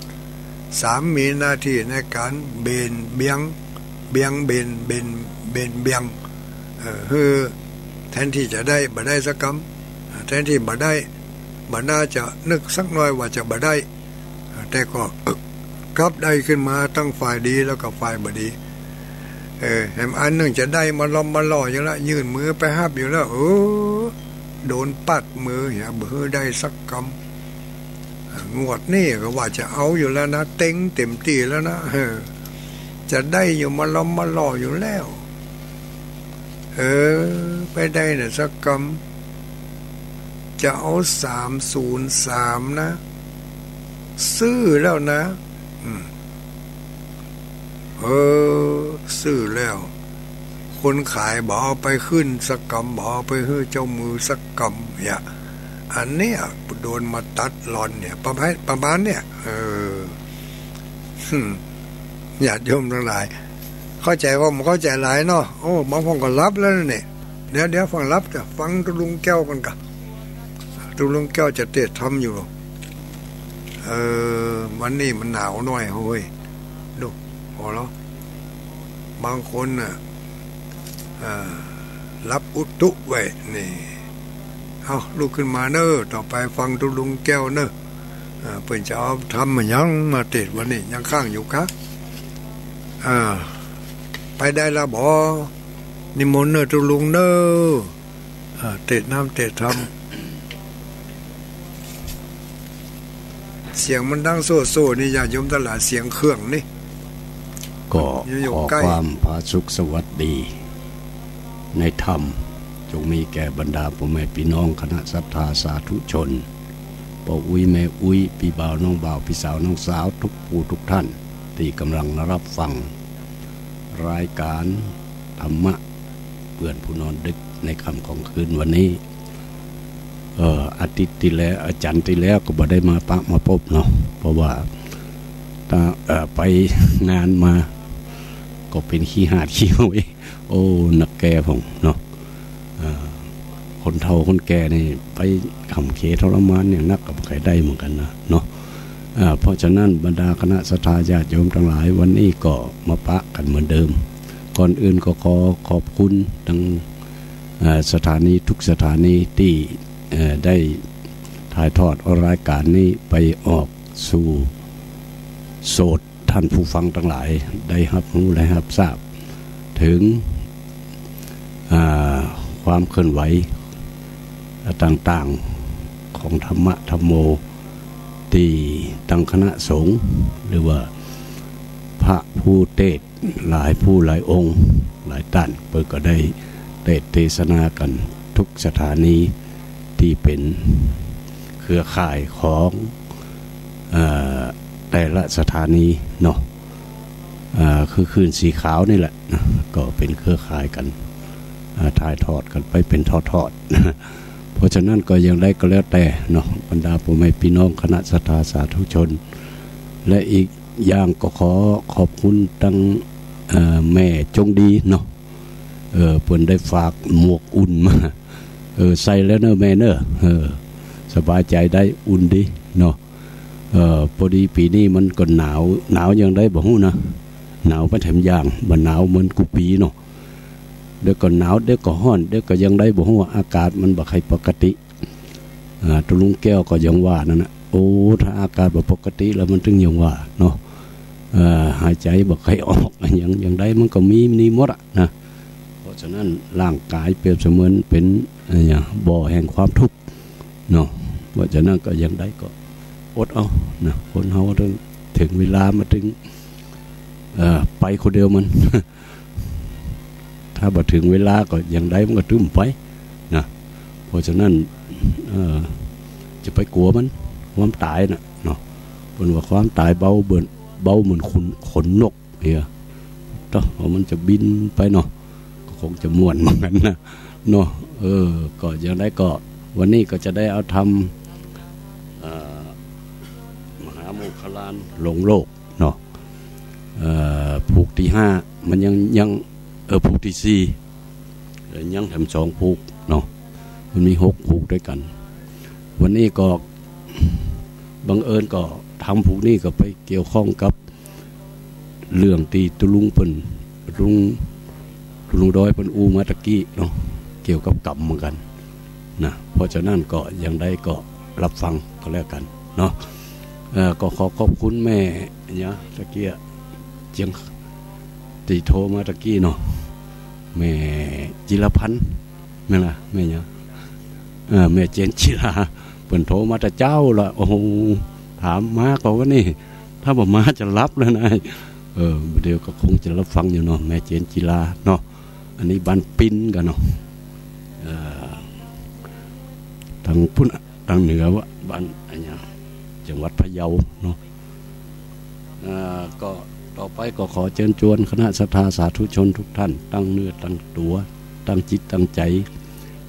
สาม มีหน้าตี้ในก๋านเบนเบียง เบียงเบน เบน เบนเบียง เอ่อ หื้อแทนตี้จะได้ บ่ได้สักก๋รรม เอ่อ แทนตี้บ่ได้ บ่น่าจะนึกสักหน้อยว่าจะบ่ได้ แต่ก็กลับได้ขึ้นมาตังฝ่ายดีแล้วก็ฝ่ายบ่ดี เออ แหมอันนึ่งจะได้มะลอมมะล่ออยู่แล้ว ยื่นมือไปฮับอยู่แล้ว เออ โดนปัดมือเหีย บ่หื้อได้สักก๋รรม งวดนี้ก็ว่าจะเอาอยู่แล้วนะ เต็งเต๋มตี้แล้วนะ เออ จะได้อยู่มะลอมมะล่ออยู่แล้ว เออ ไปได้เนี่ยสักก๋รรม จะเอาสามศูนย์สามนะ ซื้อแล้วนะ อืม เออ ซื้อแล้ว คนขายบ่เอาไปขึ้นสักก๋รรม บ่เอาไปหื้อเจ้ามือสักก๋รรมเนี่ย อันเนี้ยโดนมาตัดร่อนเนี่ย ประมาณ ประมาณเนี่ย เออ หึ่ม ญาติโยมตังหลาย เข้าใจ๋บ่ บ่เข้าใจ๋หลายเนาะ โอ้ บางพ่องก็หลับแล้วเนี่ย เดี๋ยว เดี๋ยว ฟังหลับ จะฟังตุ๊ลุงแก้วก่อนกะ ตุ๊ลุงแก้วจะเตสน์ธรรมอยู่ เออ วันนี้มันหนาวหน้อยเฮ้ย ดู พอแล้ว บางคนน่ะ อ่า หลับอุตุไว้นี่ เอา ลุกขึ้นมาเน้อ ต่อไปฟังตุ๊ลุงแก้วเน้อ อ่า เปิ้นจะเอาธรรมอะหยังมาเตสน์วันนี้ ยังค้างอยู่กะ อ่า ไปได้ละบ่ นิมนต์เน้อตุ๊ลุงเน้อ อ่า เตสน์น้ำเตสน์ธรรม เสียงมันดังโซ่ๆ นี่ ญาติโยมตังหลาย เสียงเครื่องนี่ ก็ขอความผาสุกสวัสดีในธรรม จงมีแก่บรรดาป้อแม่ปี้น้องคณะศรัทธาสาธุชน ป้ออุ๊ยแม่อุ๊ย ปี้บ่าวน้องบ่าว ปี้สาวน้องสาว กู้ผู้กู้ต้าน ตี้ก่ำลังฮับฟังรายก๋านธรรมะเปื้อนผู้นอนดึกในค่ำของคืนวันนี้ เอ่อ อาทิตย์ตี้แล้ว อาจันทร์ตี้แล้วก็บ่ได้มาปะมาปบเนาะ เพราะว่า ตา เอ่อ ไปงานมา ก็เป๋นขี้หาดขี้หอย โอ้ นักแก่พ่องเนาะ เอ่อ คนเฒ่าคนแก่นี่ไปขำเขทรมานอย่างนักก็บ่ใค่ได้เหมือนกั๋นนะเนาะ เอ่อ เพราะฉะนั้นบรรดาคณะศรัทธาญาติโยมตังหลาย วันนี้ก็มาปะกั๋นเหมือนเดิม ก่อนอื่นก็ขอขอบคุณตัง เอ่อ สถานีกู้สถานีตี้ เอ่อ ได้ถ่ายทอดเอารายก๋านนี้ไปออกสู่โสต ต้านผู้ฟังตังหลายได้ฮับฮู้และฮับทราบเถิง อ่า ความเคลื่อนไหวต่างๆ ของธรรมะธัมโม ตี้ตังคณะสงฆ์ หรือว่าพระผู้เตสน์หลายผู้หลายองค์หลายต้าน เปิ้นก็ได้เตสน์เตสนากั๋นกู้สถานี ตี้เป๋นเครือข่ายของ เอ่อ แต่ละสถานีเนาะ เอ่อ คือคลื่นสีขาวนี่แหละนะ ก็เป๋นเครือข่ายกั๋น เอ่อ ถ่ายทอดกั๋นไปเป๋นทอดๆ เพราะฉะนั้นก็อย่างใดก็แล้วแต่เนาะ บรรดาป้อแม่ปี้น้องคณะศรัทธาสาธุชน และอีกอย่างก็ขอขอบคุณตัง เอ่อ แม่จงดีเนาะ เออ เปิ้นได้ฝากหมวกอุ่นมา เออ ใส่แล้วเน่อแม่เน่อ เออ สบายใจ๋ได้ อุ่นดีเนาะ เออ ปอดีปี๋นี้มันก็หนาว หนาวอย่างใดบ่ฮู้นะ หนาวไปแถมอย่าง บ่หนาวเหมือนกู้ปี๋เนาะ เดี๋ยวก็หนาว เดี๋ยวก็ฮ้อน เดี๋ยวก็อย่างใดบ่ฮู้ อากาศมันบ่ใค่ปกติ อ่า ตุ๊ลุงแก้วก็ยังว่านั่นน่ะ โอ้ ถ้าอากาศบ่ปกติแล้วมันตึงยังว่าเนาะ เอ่อ หายใจ๋บ่ใค่ออก อย่าง อย่างใดมันก็มี มีหมดอะนะ เพราะฉะนั้นร่างก๋ายเปรียบเสมือนเป๋น เอ่อ บ่อแห่งความทุกข์เนาะ เพราะฉะนั้นก็อย่างใดก็อดเอานะ คนเฮาตึง เถิงเวลามาตึง เอ่อ ไปคนเดียวมัน ถ้าบ่เถิงเวลาก็อย่างใดมันก็ตึงไปนะ เพราะฉะนั้น เอ่อ จะไปกั๋วมัน ความต๋ายน่ะเนาะ เปิ้นว่าความต๋ายเบาเหมือน เบาเหมือนขน ขนนกเหีย เนาะ เพราะมันจะบินไปเนาะ ก็คงจะม่วนเหมือนกั๋นนะเนาะ เออ ก็อย่างใดก็ วันนี้ก็จะได้เอาธรรม เอ่อ มหาโมคคัลลานหลงโลก เนาะ เอ่อ ผูกตี้ห้า มันยัง ยัง เออ ผูกตี้สี่ เอ่อ ยังแถมสองผูกเนาะ มันมีหกผูกด้วยกั๋น วันนี้ก็บังเอิญก็ธรรมผูกนี้ก็ไปเกี่ยวข้องกับเรื่องตี้ตุ๊ลุงเปิ้น ตุ๊ลุง ตุ๊ลุงดอยเปิ้นอู้มาตะกี้เนาะ เกี่ยวกับกรรมเหมือนกั๋น นะ เพราะฉะนั้นก็อย่างใดก็ฮับฟังก็แล้วกั๋นเนาะ เอ่อ ก็ขอขอบคุณแม่เนี่ย ตะกี้เจียง ตี้โทรมาตะกี้เนาะ แม่จิรพันธ์ แม่นละ แม่เนี่ย เอ่อ แม่เจนจิรา เปิ้นโทรมาแต่เจ๊าละ โอ้โห ถามมาก่อวันนี้ ถ้าบ่มาจะฮับแล้วนะ เออ เดี๋ยวก็คงจะฮับฟังอยู่เนาะ แม่เจนจิราเนาะ อันนี้บ้านปิ้นกั๋นเนาะ เอ่อ ตังปุ้น ตังเหนือวะ บ้านอะหยัง จังหวัดพะเยาเนาะ เอ่อ ก็ต่อไปก็ขอเจิญจวนคณะศรัทธาสาธุชนกู้ต้าน ตั้งเนื้อตั้งตั๋ว ตั้งจิตตั้งใจ๋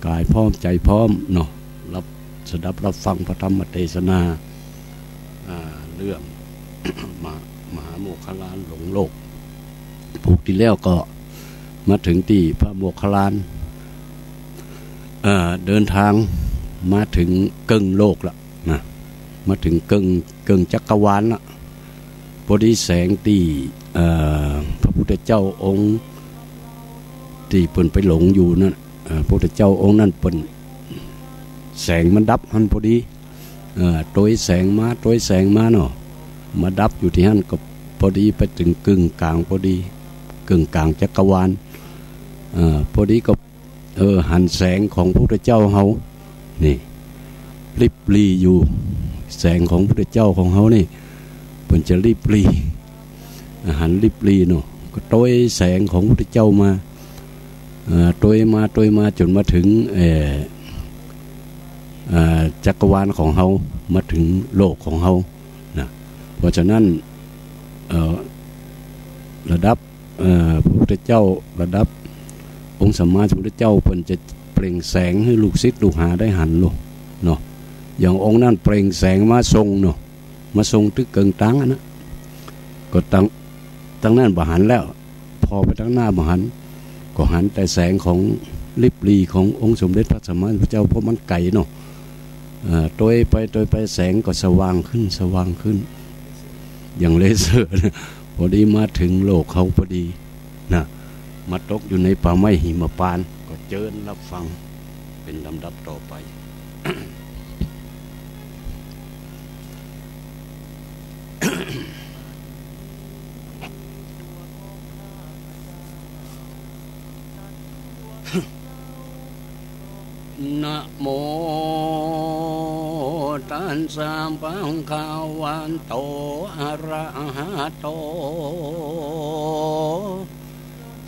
ก๋ายพร้อมใจ๋พร้อมเนาะ ฮับ สดับฮับฟังพระธรรมเตสนา อ่า เรื่อง มหา มหาโมคคัลลานหลงโลก ผูกตี้แล้วก็มาเถิงตี้พระโมคคัลลาน เอ่อ เดินตางมาเถิงเกิ่งโลกละนะ มาเถิงเกิ่ง เกิ่งจักรวาลละ ปอดีแสงตี้ เอ่อ พระพุทธเจ้าองค์ตี้เปิ้นไปหลงอยู่นั่น เอ่อ พระพุทธเจ้าองค์นั้นเปิ้น แสงมันดับหั้นปอดี เอ่อ ตวยแสงมา ตวยแสงมาเนาะ มาดับอยู่ตี้หั้น ก็ปอดีไปเถิงเกิ่งก๋างปอดี เกิ่งก๋างจักรวาล เอ่อ ปอดีก็ เออ หันแสงของพระพุทธเจ้าเฮานี่ ริบหรี่อยู่ แสงของพระพุทธเจ้าของเฮานี่ เปิ้นจะริบหรี่ หันริบหรี่เนาะ ก็ตวยแสงของพระพุทธเจ้ามา เอ่อ ตวยมา ตวยมาจ๋นมาเถิง เอ่อ เอ่อ จักรวาลของเฮา มาเถิงโลกของเฮานะ เพราะฉะนั้น เอ่อ ระดับ เอ่อ พระพุทธเจ้า ระดับองค์สัมมาสัมพุทธเจ้า เปิ้นจะเปล่งแสงหื้อลูกศิษย์ลูกหาได้หันโลดเนาะ อย่างองค์นั้นเปล่งแสงมาส่งเนาะ มาส่งตึกเกิ่งตางอันนั้น ก็ตัง ตังนั้นบ่หันแล้ว ผ่อไปตังหน้าบ่หัน ก็หันแต่แสงของลิบหรี่ขององค์สมเด็จพระสัมมาสัมพุทธเจ้า เพราะมันไก๋เนาะ เอ่อ ตวยไป ตวยไป แสงก็สว่างขึ้น สว่างขึ้น อย่างเลเซอร์นะ พอดีมาเถิงโลกเฮาพอดีนะ มาตกอยู่ในป่าไม้หิมพานต์ ก็เจิญรับฟังเป๋นลำดับต่อไป นะโมตัสสะภะคะวะโต อะระหะโต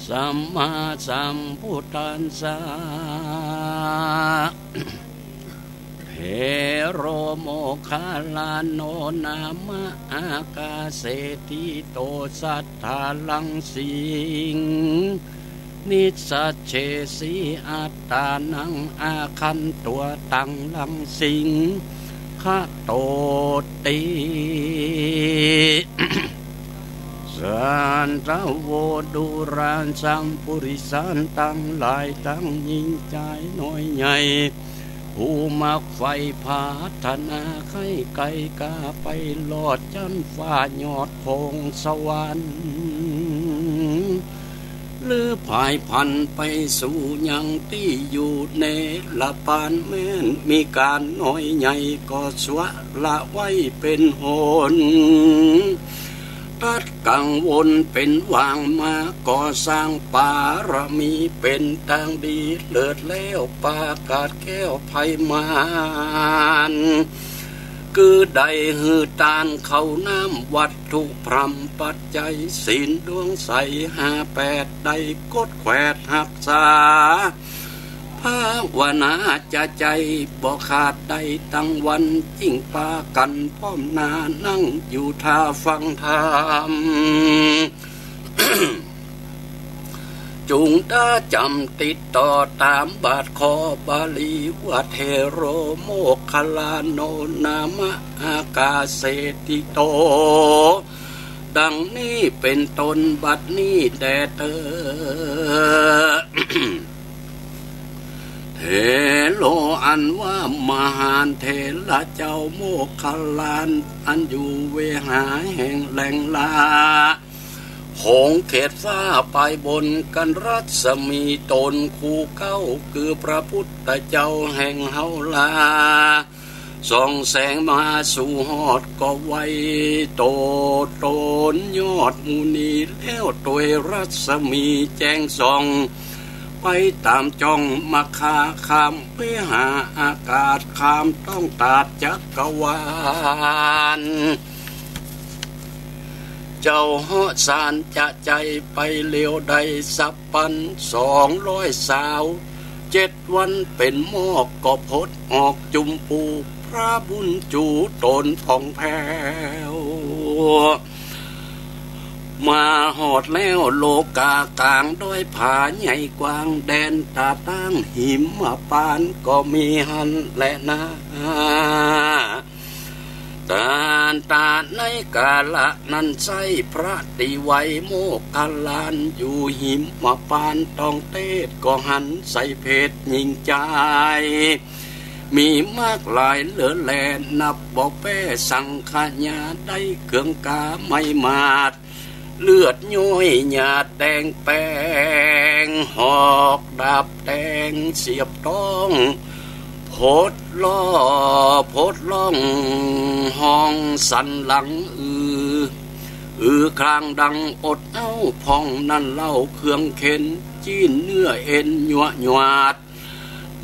สัมมาสัมพุทธัสสะ เถโร โมคคัลลาโน นามะ อากาเส ฐิโต สัตถารังสิง นิสสัจเฉสี อัตตานัง อาคันตัตตัง รังสิง คโตติ สันทโว ดูราสัง ปุริสันตังหลายตัง ญิงจายน้อยใหญ่ ผู้มักใฝ่ผาถนา ใค่ไก๋ก้าไปลอดจั๊นฟ้ายอดของสวรรค์ หรือผายผันไปสู่ยังตี้อยู่เนรปาน แม้นมีก๋านน้อยใหญ่ ก็สละไว้เป๋นหน ตัดกังวลเป๋นว่าง มาก่อสร้างปารมี เป๋นตางดีเลิศแล้ว ปากาศแคล้วภัยมาร คือได้หื้อตานข้าวน้ำ วัตถุพร่ำปัจจัย ศีลดวงใสห้าแปด ได้กดแขวดฮักษา ภาวนาจะใจ๋บ่ขาด ได้ตังวัน จึงปากั๋นพร้อมหน้า นั่งอยู่ท่าฟังธรรม จุ่งต๋าจ๋ำติดต่อต๋ามบาทข้อบาลีว่า เถโร โมคคัลลาโน นามะ อากาเส ฐิโต ดังนี้เป๋นต้น บัดนี้แด่เตอ เถโร อันว่ามหาเถระเจ้า โมคคัลลา อันอยู่เวหาแห่งแหล่งละ โขงเขตฟ้าปายบน กั๋นรัศมีต๋นคู่เก๊า คือพระพุทธเจ้าแห่งเฮาละ ส่องแสงมาสู่ฮอด ก็ไวโตตนยอดมุนี แล้วตวยรัศมีแจ้งส่อง ไปต๋ามจ้องมัคคาคาม ไปหาอากาศคาม ต้องตาดจักรวาล เจ้าเหาะสารจะใจ๋ไปเร็ว ได้สัพพันสองร้อยสาวเจ็ดวัน เป๋นหมอกก็ผดออกจุมปู พระบุญจูต๋นผ่องแผ้ว มาฮอดแล้วโลกากลาง ดอยผาใหญ่กว้าง แดนตาตั้งหิมพานต์ ก็มีหั้นแลนา ตันต๋าในกาละนั้นไส้ พระตี้ไหว้โมคคัลลา อยู่หิมพานต์ ต้องเตศน์ก็หันใส่เพศญิงจาย มีมากหลายเหลือแล นับบ่แป๊สังขยา ได้เคืองกาไม้มาด เลือดย้อยหยาดแดงแป๋ง หอกดาบแตงเสียบต๊อง ผดล้อ ผดร้องฮ้องสั่นหลังอือ อือครางดังอดเอ้า พ่องนั้นเล่าเครื่องเข็ญ จี๊นเนื้อเอ็นยัวหยวาด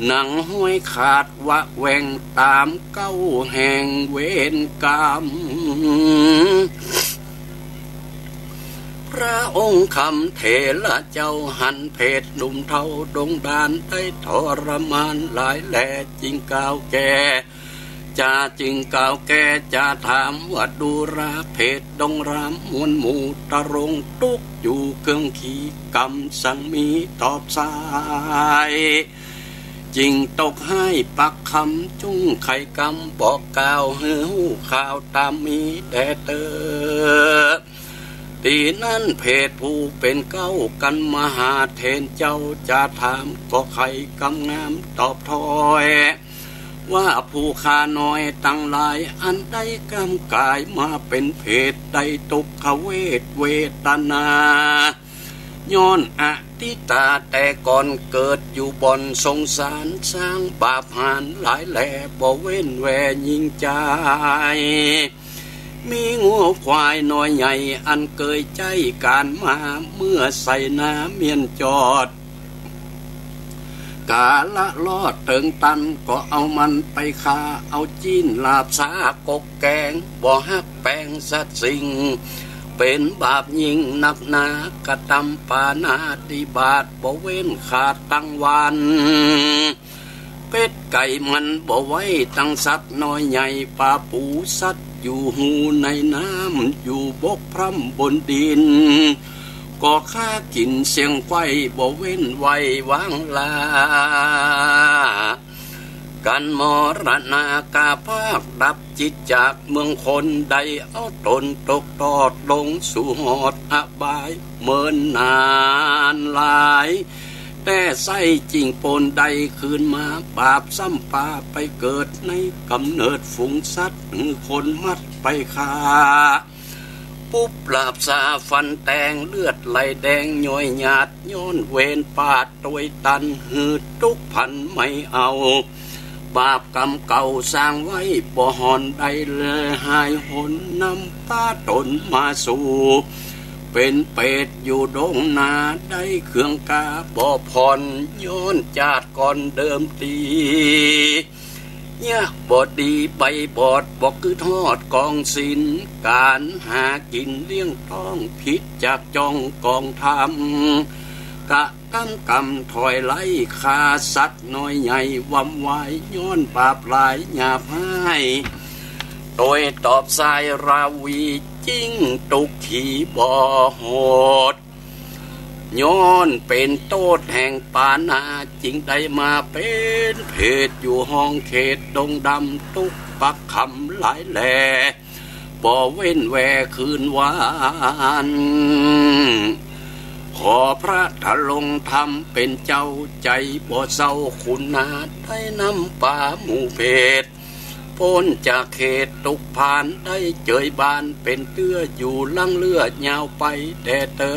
หนังฮ้อยขาดวะแหว่ง ต๋ามเก๊าแห่งเวรกรรม พ พระองค์คำเถระเจ้าหันเปรตหนุ่มเฒ่าดงดานได้ทรมานหลายแล จึงกล่าวแก่ จะจึงกล่าวแก่จะถามว่า ดูราเปรตดงรามมวลหมู่ตรงตุ๊กข์อยู่เคืองขี กำสังมีตอบสาย จึงตกไห้ปักคำจุ้งไขกำบอกกล่าวหื้อฮู้ข่าวต๋ามมีแด่เตอ ตี้นั้นเปรตผู้เป๋นเก๊ากั๋นมาหาเถรเจ้าจะถามก็ไขกำงามตอบถ้อย ว่าผู้ข้าน้อยตังหลายอันได้กำก๋ายมาเป๋นเปรตได้ตุ๊กขเวทเวทนา ย้อนอดีตาแต่ก่อนเกิดอยู่บ่อนสงสาร สร้างบาปหาญหลายแลบ่เว้นแวยิ่งจาย มีงัวควายน้อยใหญ่อันเกยใจ๊ก๋านมา เมื่อใส่นาเมียนจอด ก๋าละลอดเถิงตันก็เอามันไปฆ่า เอาจีนลาบสากกแกง บ่ฮักแปงสักสิ่ง เป๋นบาปยิ่งนักหนากระตำปาณาติบาตบ่เว้นขาดตังวัน เป็ดไก่มันบ่ไว้ตังสัตว์น้อยใหญ่ ป๋าปูสัตว์อยู่ฮูในน้ำ อยู่บกพร่ำบนดิน ก็ฆ่ากิ๋นเสี้ยงไขว้บ่เว้นไว้วางลา กั๋นมรณาคาพากดับจิตจากเมืองคน ได้เอาต๋นตกตอดลงสู่หอดอบายเมินนานหลาย แต่ใส้จึงปนได้คืนมา บาปซ้ำปาไปเกิดในก๋ำเนิดฝูงสัตว์ หื้อคนมัดไปฆ่า ปุบลาบสาฟันแตง เลือดไหลแดงย้อยหยาด ย้อนเวรปาดตวยตัน หื้อตุ๊กข์พันไม่เอา บาปกรรมเก่าสร้างไว้บ่ห่อนได้แล หายหนนำปาต๋นมาสู่ เป๋นเปรตอยู่ดงนา ได้เคืองกาบ่ผ่อน ย้อนจาติก่อนเดิมตี้ เยียะบ่ดีใบบอด บ่กึ๊ดฮอดกองศีล ก๋านหากิ๋นเลี้ยงต๊องผิดจากจ้องกองธรรม กระตำกรรมถอยไล่ฆ่าสัตว์น้อยใหญ่วำวาย ย้อนบาปหลายหยาบฮ้าย ตวยตอบสายราวี ยิ่งตุ๊กขีบ่หด ย้อนเป๋นโต้ษแห่งปาณา จึงได้มาเป๋นเปรตอยู่ห้องเขตดงดำ ตุ๊กข์ปักคำหลายแล บ่เว้นแวคืนวัน ขอพระทรงธรรมเป๋นเจ้า ใจ๋บ่เศร้าคุณนา ได้นำปาหมู่เปรต ป๊นจากเขตตุ๊กข์พาน ได้เจยบานเป๋นเตื้อ อยู่หลังเลือดยาวไปแด่เตอ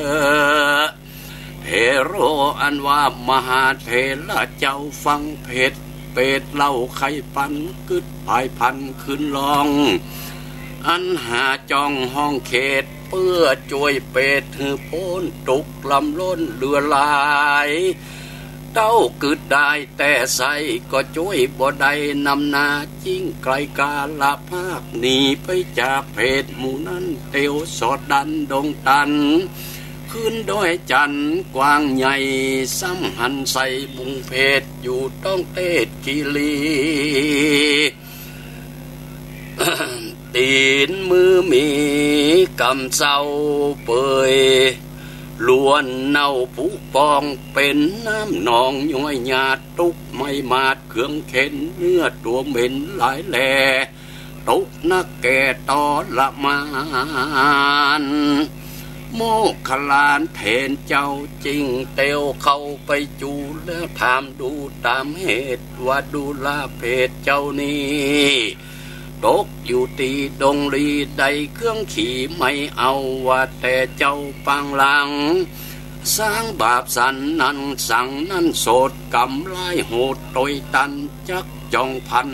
เถโร อันว่ามหาเถระเจ้าฟังเปรต เปรตเล่าไขปัน กึ๊ดผายพันคืนลอง อันหาจ้องห้องเขต เปื้อจ้วยเปรตหื้อป๊นตุ๊กข์ลำล้นเหลือหลาย เต้ากึ๊ดได้แต่ใส่ก็จ้วยบ่ได้นำนา ยิ่งไกลกาลภาคหนีไปจากเปรตหมู่นั้น เตียวสอดดันดงตัน ขึ้นดอยจันทน์กว้างใหญ่ ซ้ำหันใส่หมู่เปรตอยู่ต้องเตศกิรี ตี๋นมือมีกำเศร้าเปย ล้วนเน่าผุปองเป๋นน้ำหนองย้อยหยาด ตุ๊กข์ไหม้หมาดเคืองเข็ญ เนื้อตั๋วเหม็นหลายแล ตุ๊กข์นักแก่ทรมาน โมคคัลลานเถรเจ้าจึงเตียวเข้าไปจู๋ แล้วถามดูต๋ามเหตุว่า ดูราเปรตเจ้านี้ ตกอยู่ตี้ดงลี ได้เคืองขีไม่เอา ว่าแต่เจ้าปางหลัง สร้างบาปสันนั้นสังนั้นโสด กรรมร้ายโหดตวยตัน จักจ้องผัน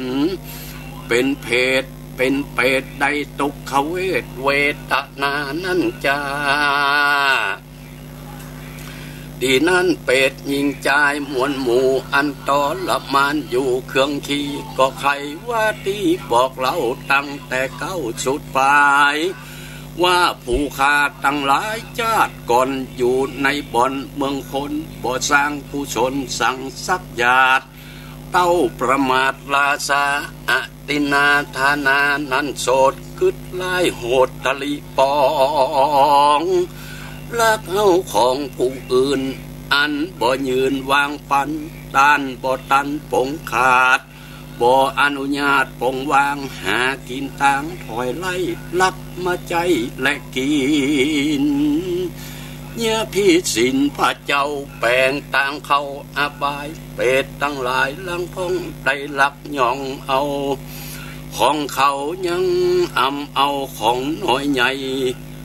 เป๋นเปรต เป๋นเปรตได้ตุ๊กขเวทเวทนานั้นจา ตี้นั้นเปรตหญิงจายมวลหมู่ อันทรมานอยู่เคืองขี ก็ใค่ว่าตี้บอกเล่าตั้งแต่เก๊าสุดปาย ว่าผู้ข้าตังหลายจาติก่อนอยู่ในบ่อนเมืองคน บ่สร้างกุศลสังสักหยาด เต้าประมาทราชาอตินาธานานั้นโสด กึ๊ดร้ายโหดตะลิปอง ลักเอาของผู้อื่น อันบ่ยื่นวางปัน ต้านบ่ตันปงขาด บ่อนุญาตปงวาง หากิ๋นตางถอยไล่ ลักมาใจ๊และกิ๋น เยียะผิดศีลพระเจ้า แป๋งตางเข้าอบาย เปรตตังหลายหลังพ่อง ได้ลักย่องเอาของเขา ยังอำเอาของน้อยใหญ่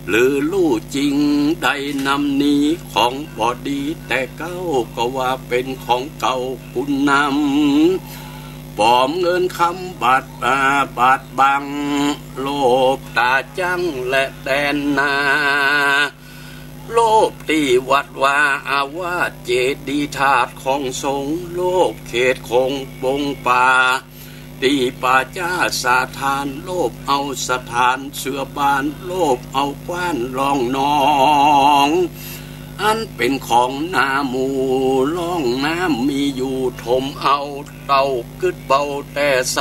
หรือลู่จริงได้นำนี้ ของบ่ดีแต่เก๊า ก็ว่าเป๋นของเก่าคุณนำ ปลอมเงินคำบาท อ่า บาทบัง โลภต๋าจั้งและแดนนา โลภตี้วัดวาอาวาส เจดีย์ธาตุของสงฆ์ โลภเขตคงปงป่า ตี้ป่าจ๊าสถาน โลภเอาสถานเสื่อบ้าน โลภเอากว้านล่องหนอง อันเป๋นของนาหมู่ ล่องน้ำมีอยู่ถมเอา เต้ากึ๊ดเบาแต่ใส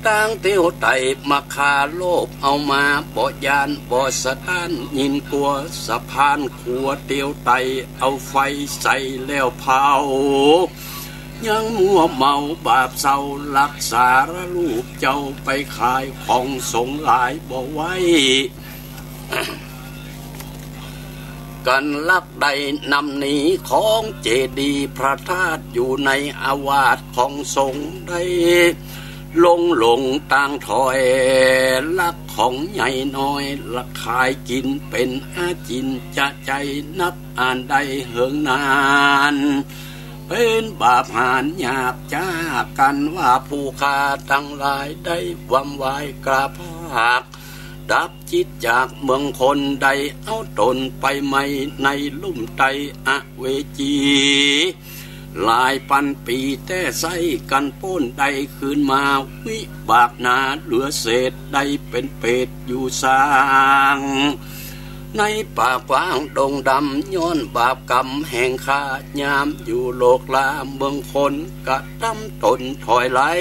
ตางเตียวไต่มาคา โลภเอามาบ่ย้านบ่สะต้าน ยินกั๋วสะพานขัวเตียวไต่ เอาไฟใส่แล้วเผา ยังมัวเมาบาปเศร้า ลักสาระรูปเจ้าไปขาย ของสงฆ์หลายบ่ไหว กันลักได้นำนี้ ของเจดีย์พระธาตุอยู่ในอาวาสของสงฆ์ ได้ลงหลงตางถอย ลักของใหญ่น้อย ลักขายกิ๋นเป๋นอาจินจะใจ๋ นับอ่านได้เหิงนาน เป๋นบาปหาญหยาบจ๊า กันว่าผู้ข้าตังหลายได้วำวายกราบภาค ดับจิตจากเมืองคน ได้เอาต๋นไปไหม้ในลุ่มไตอเวจี หลายปันปีแต่ไส้ กันป๊นได้คืนมา วิบากหนาเหลือเศษ ได้เป๋นเปรตอยู่สร้าง ในป่ากว้างดงดำ ย้อนบาปกรรมแห่งข้า ยามอยู่โลกลาเมืองคน กระทำตนถอยไล่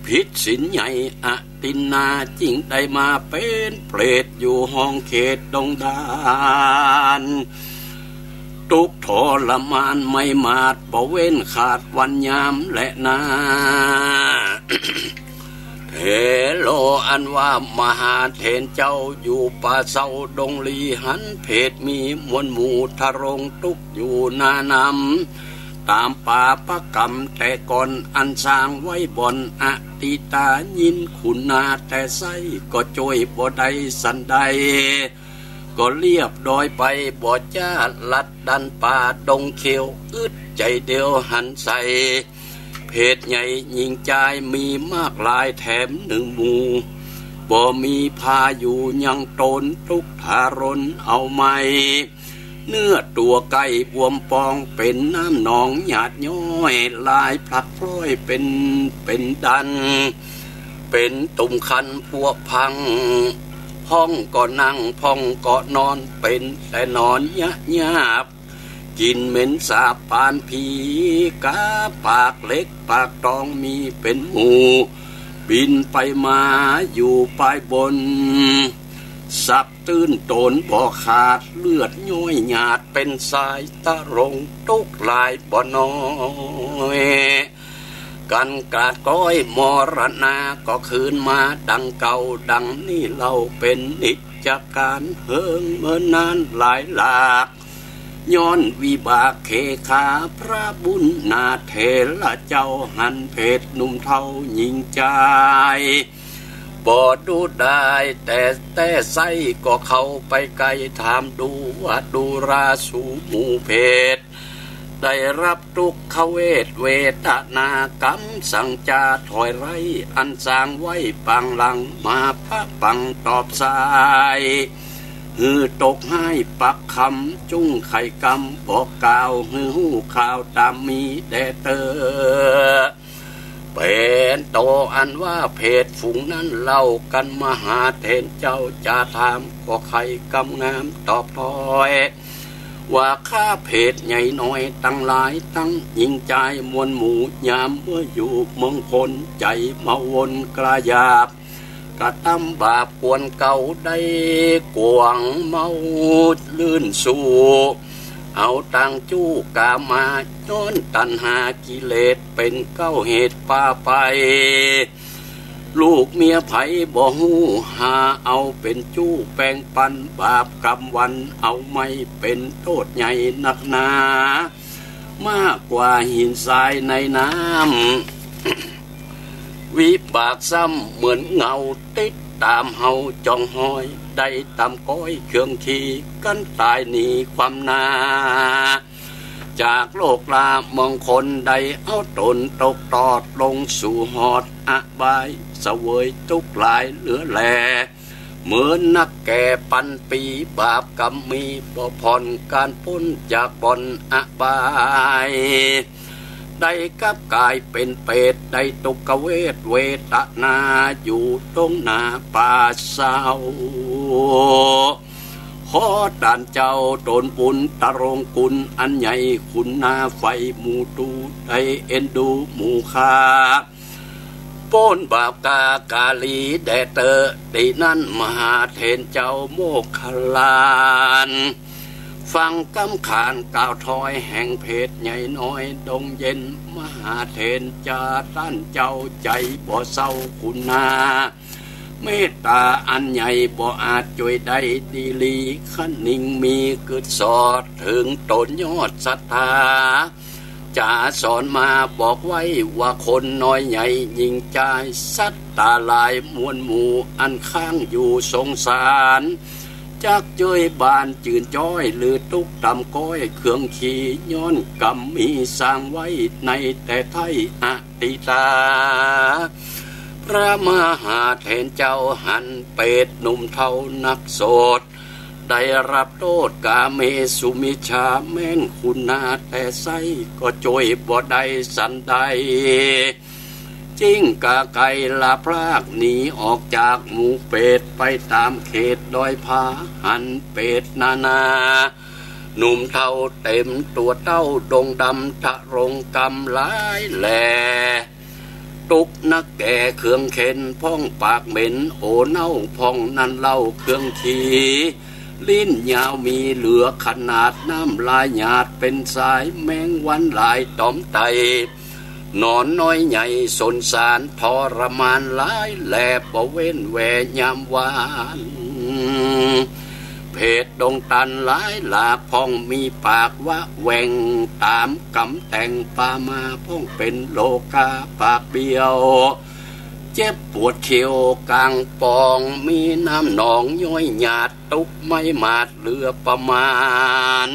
ผิดศีลใหญ่อตินนา จึงได้มาเป๋นเปรตอยู่ห้องเขตดงดาน ตุ๊กข์ทรมานไม่หมาด บ่เว้นขาดวันยามแลนา เถโรอันว่ามหาเถรเจ้า อยู่ป่าเซาดงลี หันเพศมีมวลหมู่ ทรงตุ๊กข์อยู่นานำ ต๋ามปาปกรรมแต่ก่อน อันสร้างไว้บ่อนอดีตา ยินคุณนาแต่ไส้ ก็จ้วยบ่ได้สันใด ก็เลียบดอยไปบ่จ๊า ลัดดันป่าดงเขียว อึดใจ๋เดียวหันใส่ เพศใหญ่หญิงจายมีมากหลายแถมนึ่งหมู่ บ่มีพาอยู่ยังต๋น ตุ๊กข์ทรนเอาไหม้ เนื้อตั๋วใก้บวมปอง เป๋นน้ำหนองหยาดย้อย ลายพลัดพร้อยเป๋น เป๋นดัน เป๋นตุ่มคันพัวพัง พ่องก็นั่ง พ่องก็นอน เป๋นแต่นอนยะยาบ กลิ่นเหม็นสาบปานผี กาปากเหล็กปากตองมีเป๋นหมู่ บินไปมาอยู่ปายบน สับตื้นต๋นบ่ขาด เลือดย้อยหยาดเป๋นสาย ทรงตุ๊กข์หลายบ่น้อย กันกราดก้อยมรณา ก็คืนมาดังเก่า ดังนี้เล่าเป๋นนิจการ เหิงเมินนานหลายหลาก ย้อนวิบากเขขา พระบุญนาถเถระเจ้า หันเพศหนุ่มเฒ่าหญิงจาย บ่ดูได้แต่ แต่ไส้ก็เข้าไปใก้ ถามดูว่าดูราสูหมู่เพศ ได้รับตุ๊กขเวทเวทนากำ สังจาถอยไล่ อันสร้างไว้ปางหลัง มาพระปังตอบสาย หื้อตกห้ายปักคำ จุ่งไขกรรมบอกกล่าว หื้อฮู้ข่าวต๋ามมีแด่เตอ เป๋นโตอันว่าเปรตฝูงนั้นเล่ากั๋นมาหาเถรเจ้าจะถาม ก็ใค่กำงามตอบถ้อย ว่าข้าเปรตใหญ่น้อยตังหลายตังหญิงจายมวลหมู่ ยามเมื่ออยู่เมืองคน ใจ๋มาวนกล้าหยาบ กระตำบาปกวนเก่าได้กวางเมาลื่นสู่ เอาตังจู้ก๋ามาย้อนตัณหากิเลสเป๋นเก๊าเหตุปาไป ลูกเมียใผบ่ฮู้ หาเอาเป๋นจู้แบ่งปัน บาปกรรมวันเอาไม่เป๋นโต้ษใหญ่นักหนา มากกว่าหินทรายในน้ำ วิบากซ้ำเหมือนเงาติดต๋ามเฮาจองฮอย ได้ตำก้อยเคืองขีกั๋นต๋ายหนีความนา จากโลกลาเมืองคน ได้เอาต๋นตกตอดลงสู่ฮอดอบาย เสวยตุ๊กข์หลายเหลือแล เหมือนนักแก่ปันปี บาปกรรมมีบ่ผ่อน ก๋านป๊นจากบ่อนอบาย ได้กลับก๋ายเป๋นเปรต ได้ตุ๊กขเวทเวทนา อยู่ตรงหน้าป่าเศร้า ขอต้านเจ้าต๋นบุญตรงคุณอันใหญ่ คุณนาใฝ่หมู่ดู ได้เอ็นดูหมู่ข้า ป๊นบาปกากาลีแด่เต๊อะ ตี้นั้นมหาเถรเจ้าโมคคัลลาน ฟังกำขานกล่าวถ้อยแห่งเปรตใหญ่น้อยดงเย็น มหาเถรจาต้านเจ้าใจ๋บ่เศร้าคุณนา เมตต๋าอันใหญ่บ่อาจจ้วยได้ดีหลี คะนิงมีกึ๊ดสอดเถิงต๋นยอดศรัทธา จ๋าสอนมาบอกไว้ว่าคนน้อยใหญ่หญิงจายสัตว์ต๋าหลายมวลหมู่อันค้างอยู่สงสาร จักจ้วยบานจืนจ้อยหรือตุ๊กข์ตำก้อยเคืองขี ย้อนกรรมมีสร้างไว้ในแต่ไท้อดีตา พระมหาเถรเจ้าหันเปรตหนุ่มเฒ่านักโสด ได้ฮับโต้ษก๋าเมสุมิจฉา แม่นคุณนาแต่ใสก็จ้วยบ่ได้สันใด จึงกาไกลละพรากหนีออกจากหมู่เปรต ไปต๋ามเขตดอยผา หันเปรตนานา หนุ่มเฒ่าเต๋มตั๋วเต้าดงดำทะรงกำหลายแล ตุ๊กข์นักแก่เคืองเข็ญ พ่องปากเหม็นโอเน่า พ่องนั้นเล่าเคืองขี ลิ้นยาวมีเหลือขนาด น้ำลายหยาดเป๋นสาย แมงวันหลายต๋อมไต่ หนอนน้อยใหญ่สนสาร ทรมานหลายแลบ่เว้นแว ยามวาน เปรตดงตันหลายหลาก พ่องมีปากวะแหว่งต๋ามกำแต่งปามา พ่องเป๋นโลกาปากเบี้ยว เจ็บปวดเขียวกลางปอง มีน้ำหนองย้อยหยาด ตุ๊กข์ไม้หมาดเหลือประมาณ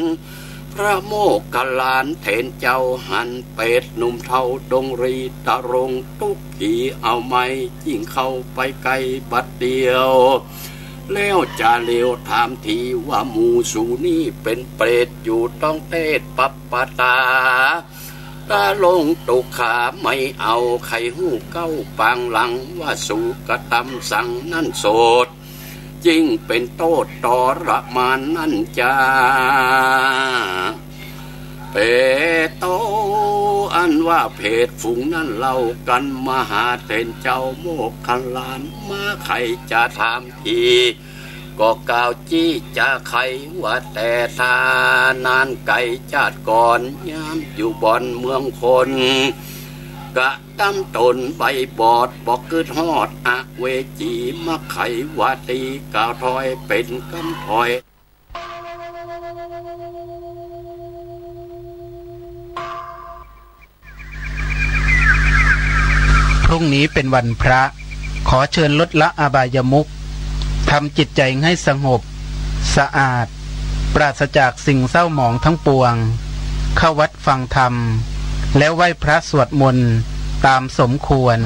พระโมคคัลลานเถรเจ้าหันเปรตหนุ่มเฒ่าดงรี ทะรงตุ๊กข์ขีเอาไม้ จึงเข้าไปใก้บัดเดียว แล้วจาเหลียวถามทีว่า หมู่สูนี้เป๋นเปรตอยู่ต้องเตศปัปปะตา ตะลงตุ๊กขาไม่เอา ใค่ฮู้เก๊าปางหลัง ว่าสูกระตำสังนั้นโสด จึงเป๋นโต้ษทรมานนั้นจา เปโต อันว่าเปรตฝูงนั้นเล่ากั๋นมาหาเถรเจ้าโมคคัลลาน มาใค่จะถามที ก็กล่าวจี้จาไขว่า แต่ถ้านานไก๋จาติก่อน ยามอยู่บ่อนเมืองคน กระตำต๋นใบบอด บ่กึ๊ดฮอดอเวจี มาไขว่าตี กล่าวถ้อยเป๋นกำถ้อย พรุ่งนี้เป็นวันพระ ขอเชิญลดละอบายมุข ทำจิตใจให้สงบ สะอาด ปราศจากสิ่งเศร้าหมองทั้งปวง เข้าวัดฟังธรรม แล้วไหว้พระสวดมนต์ตามสมควร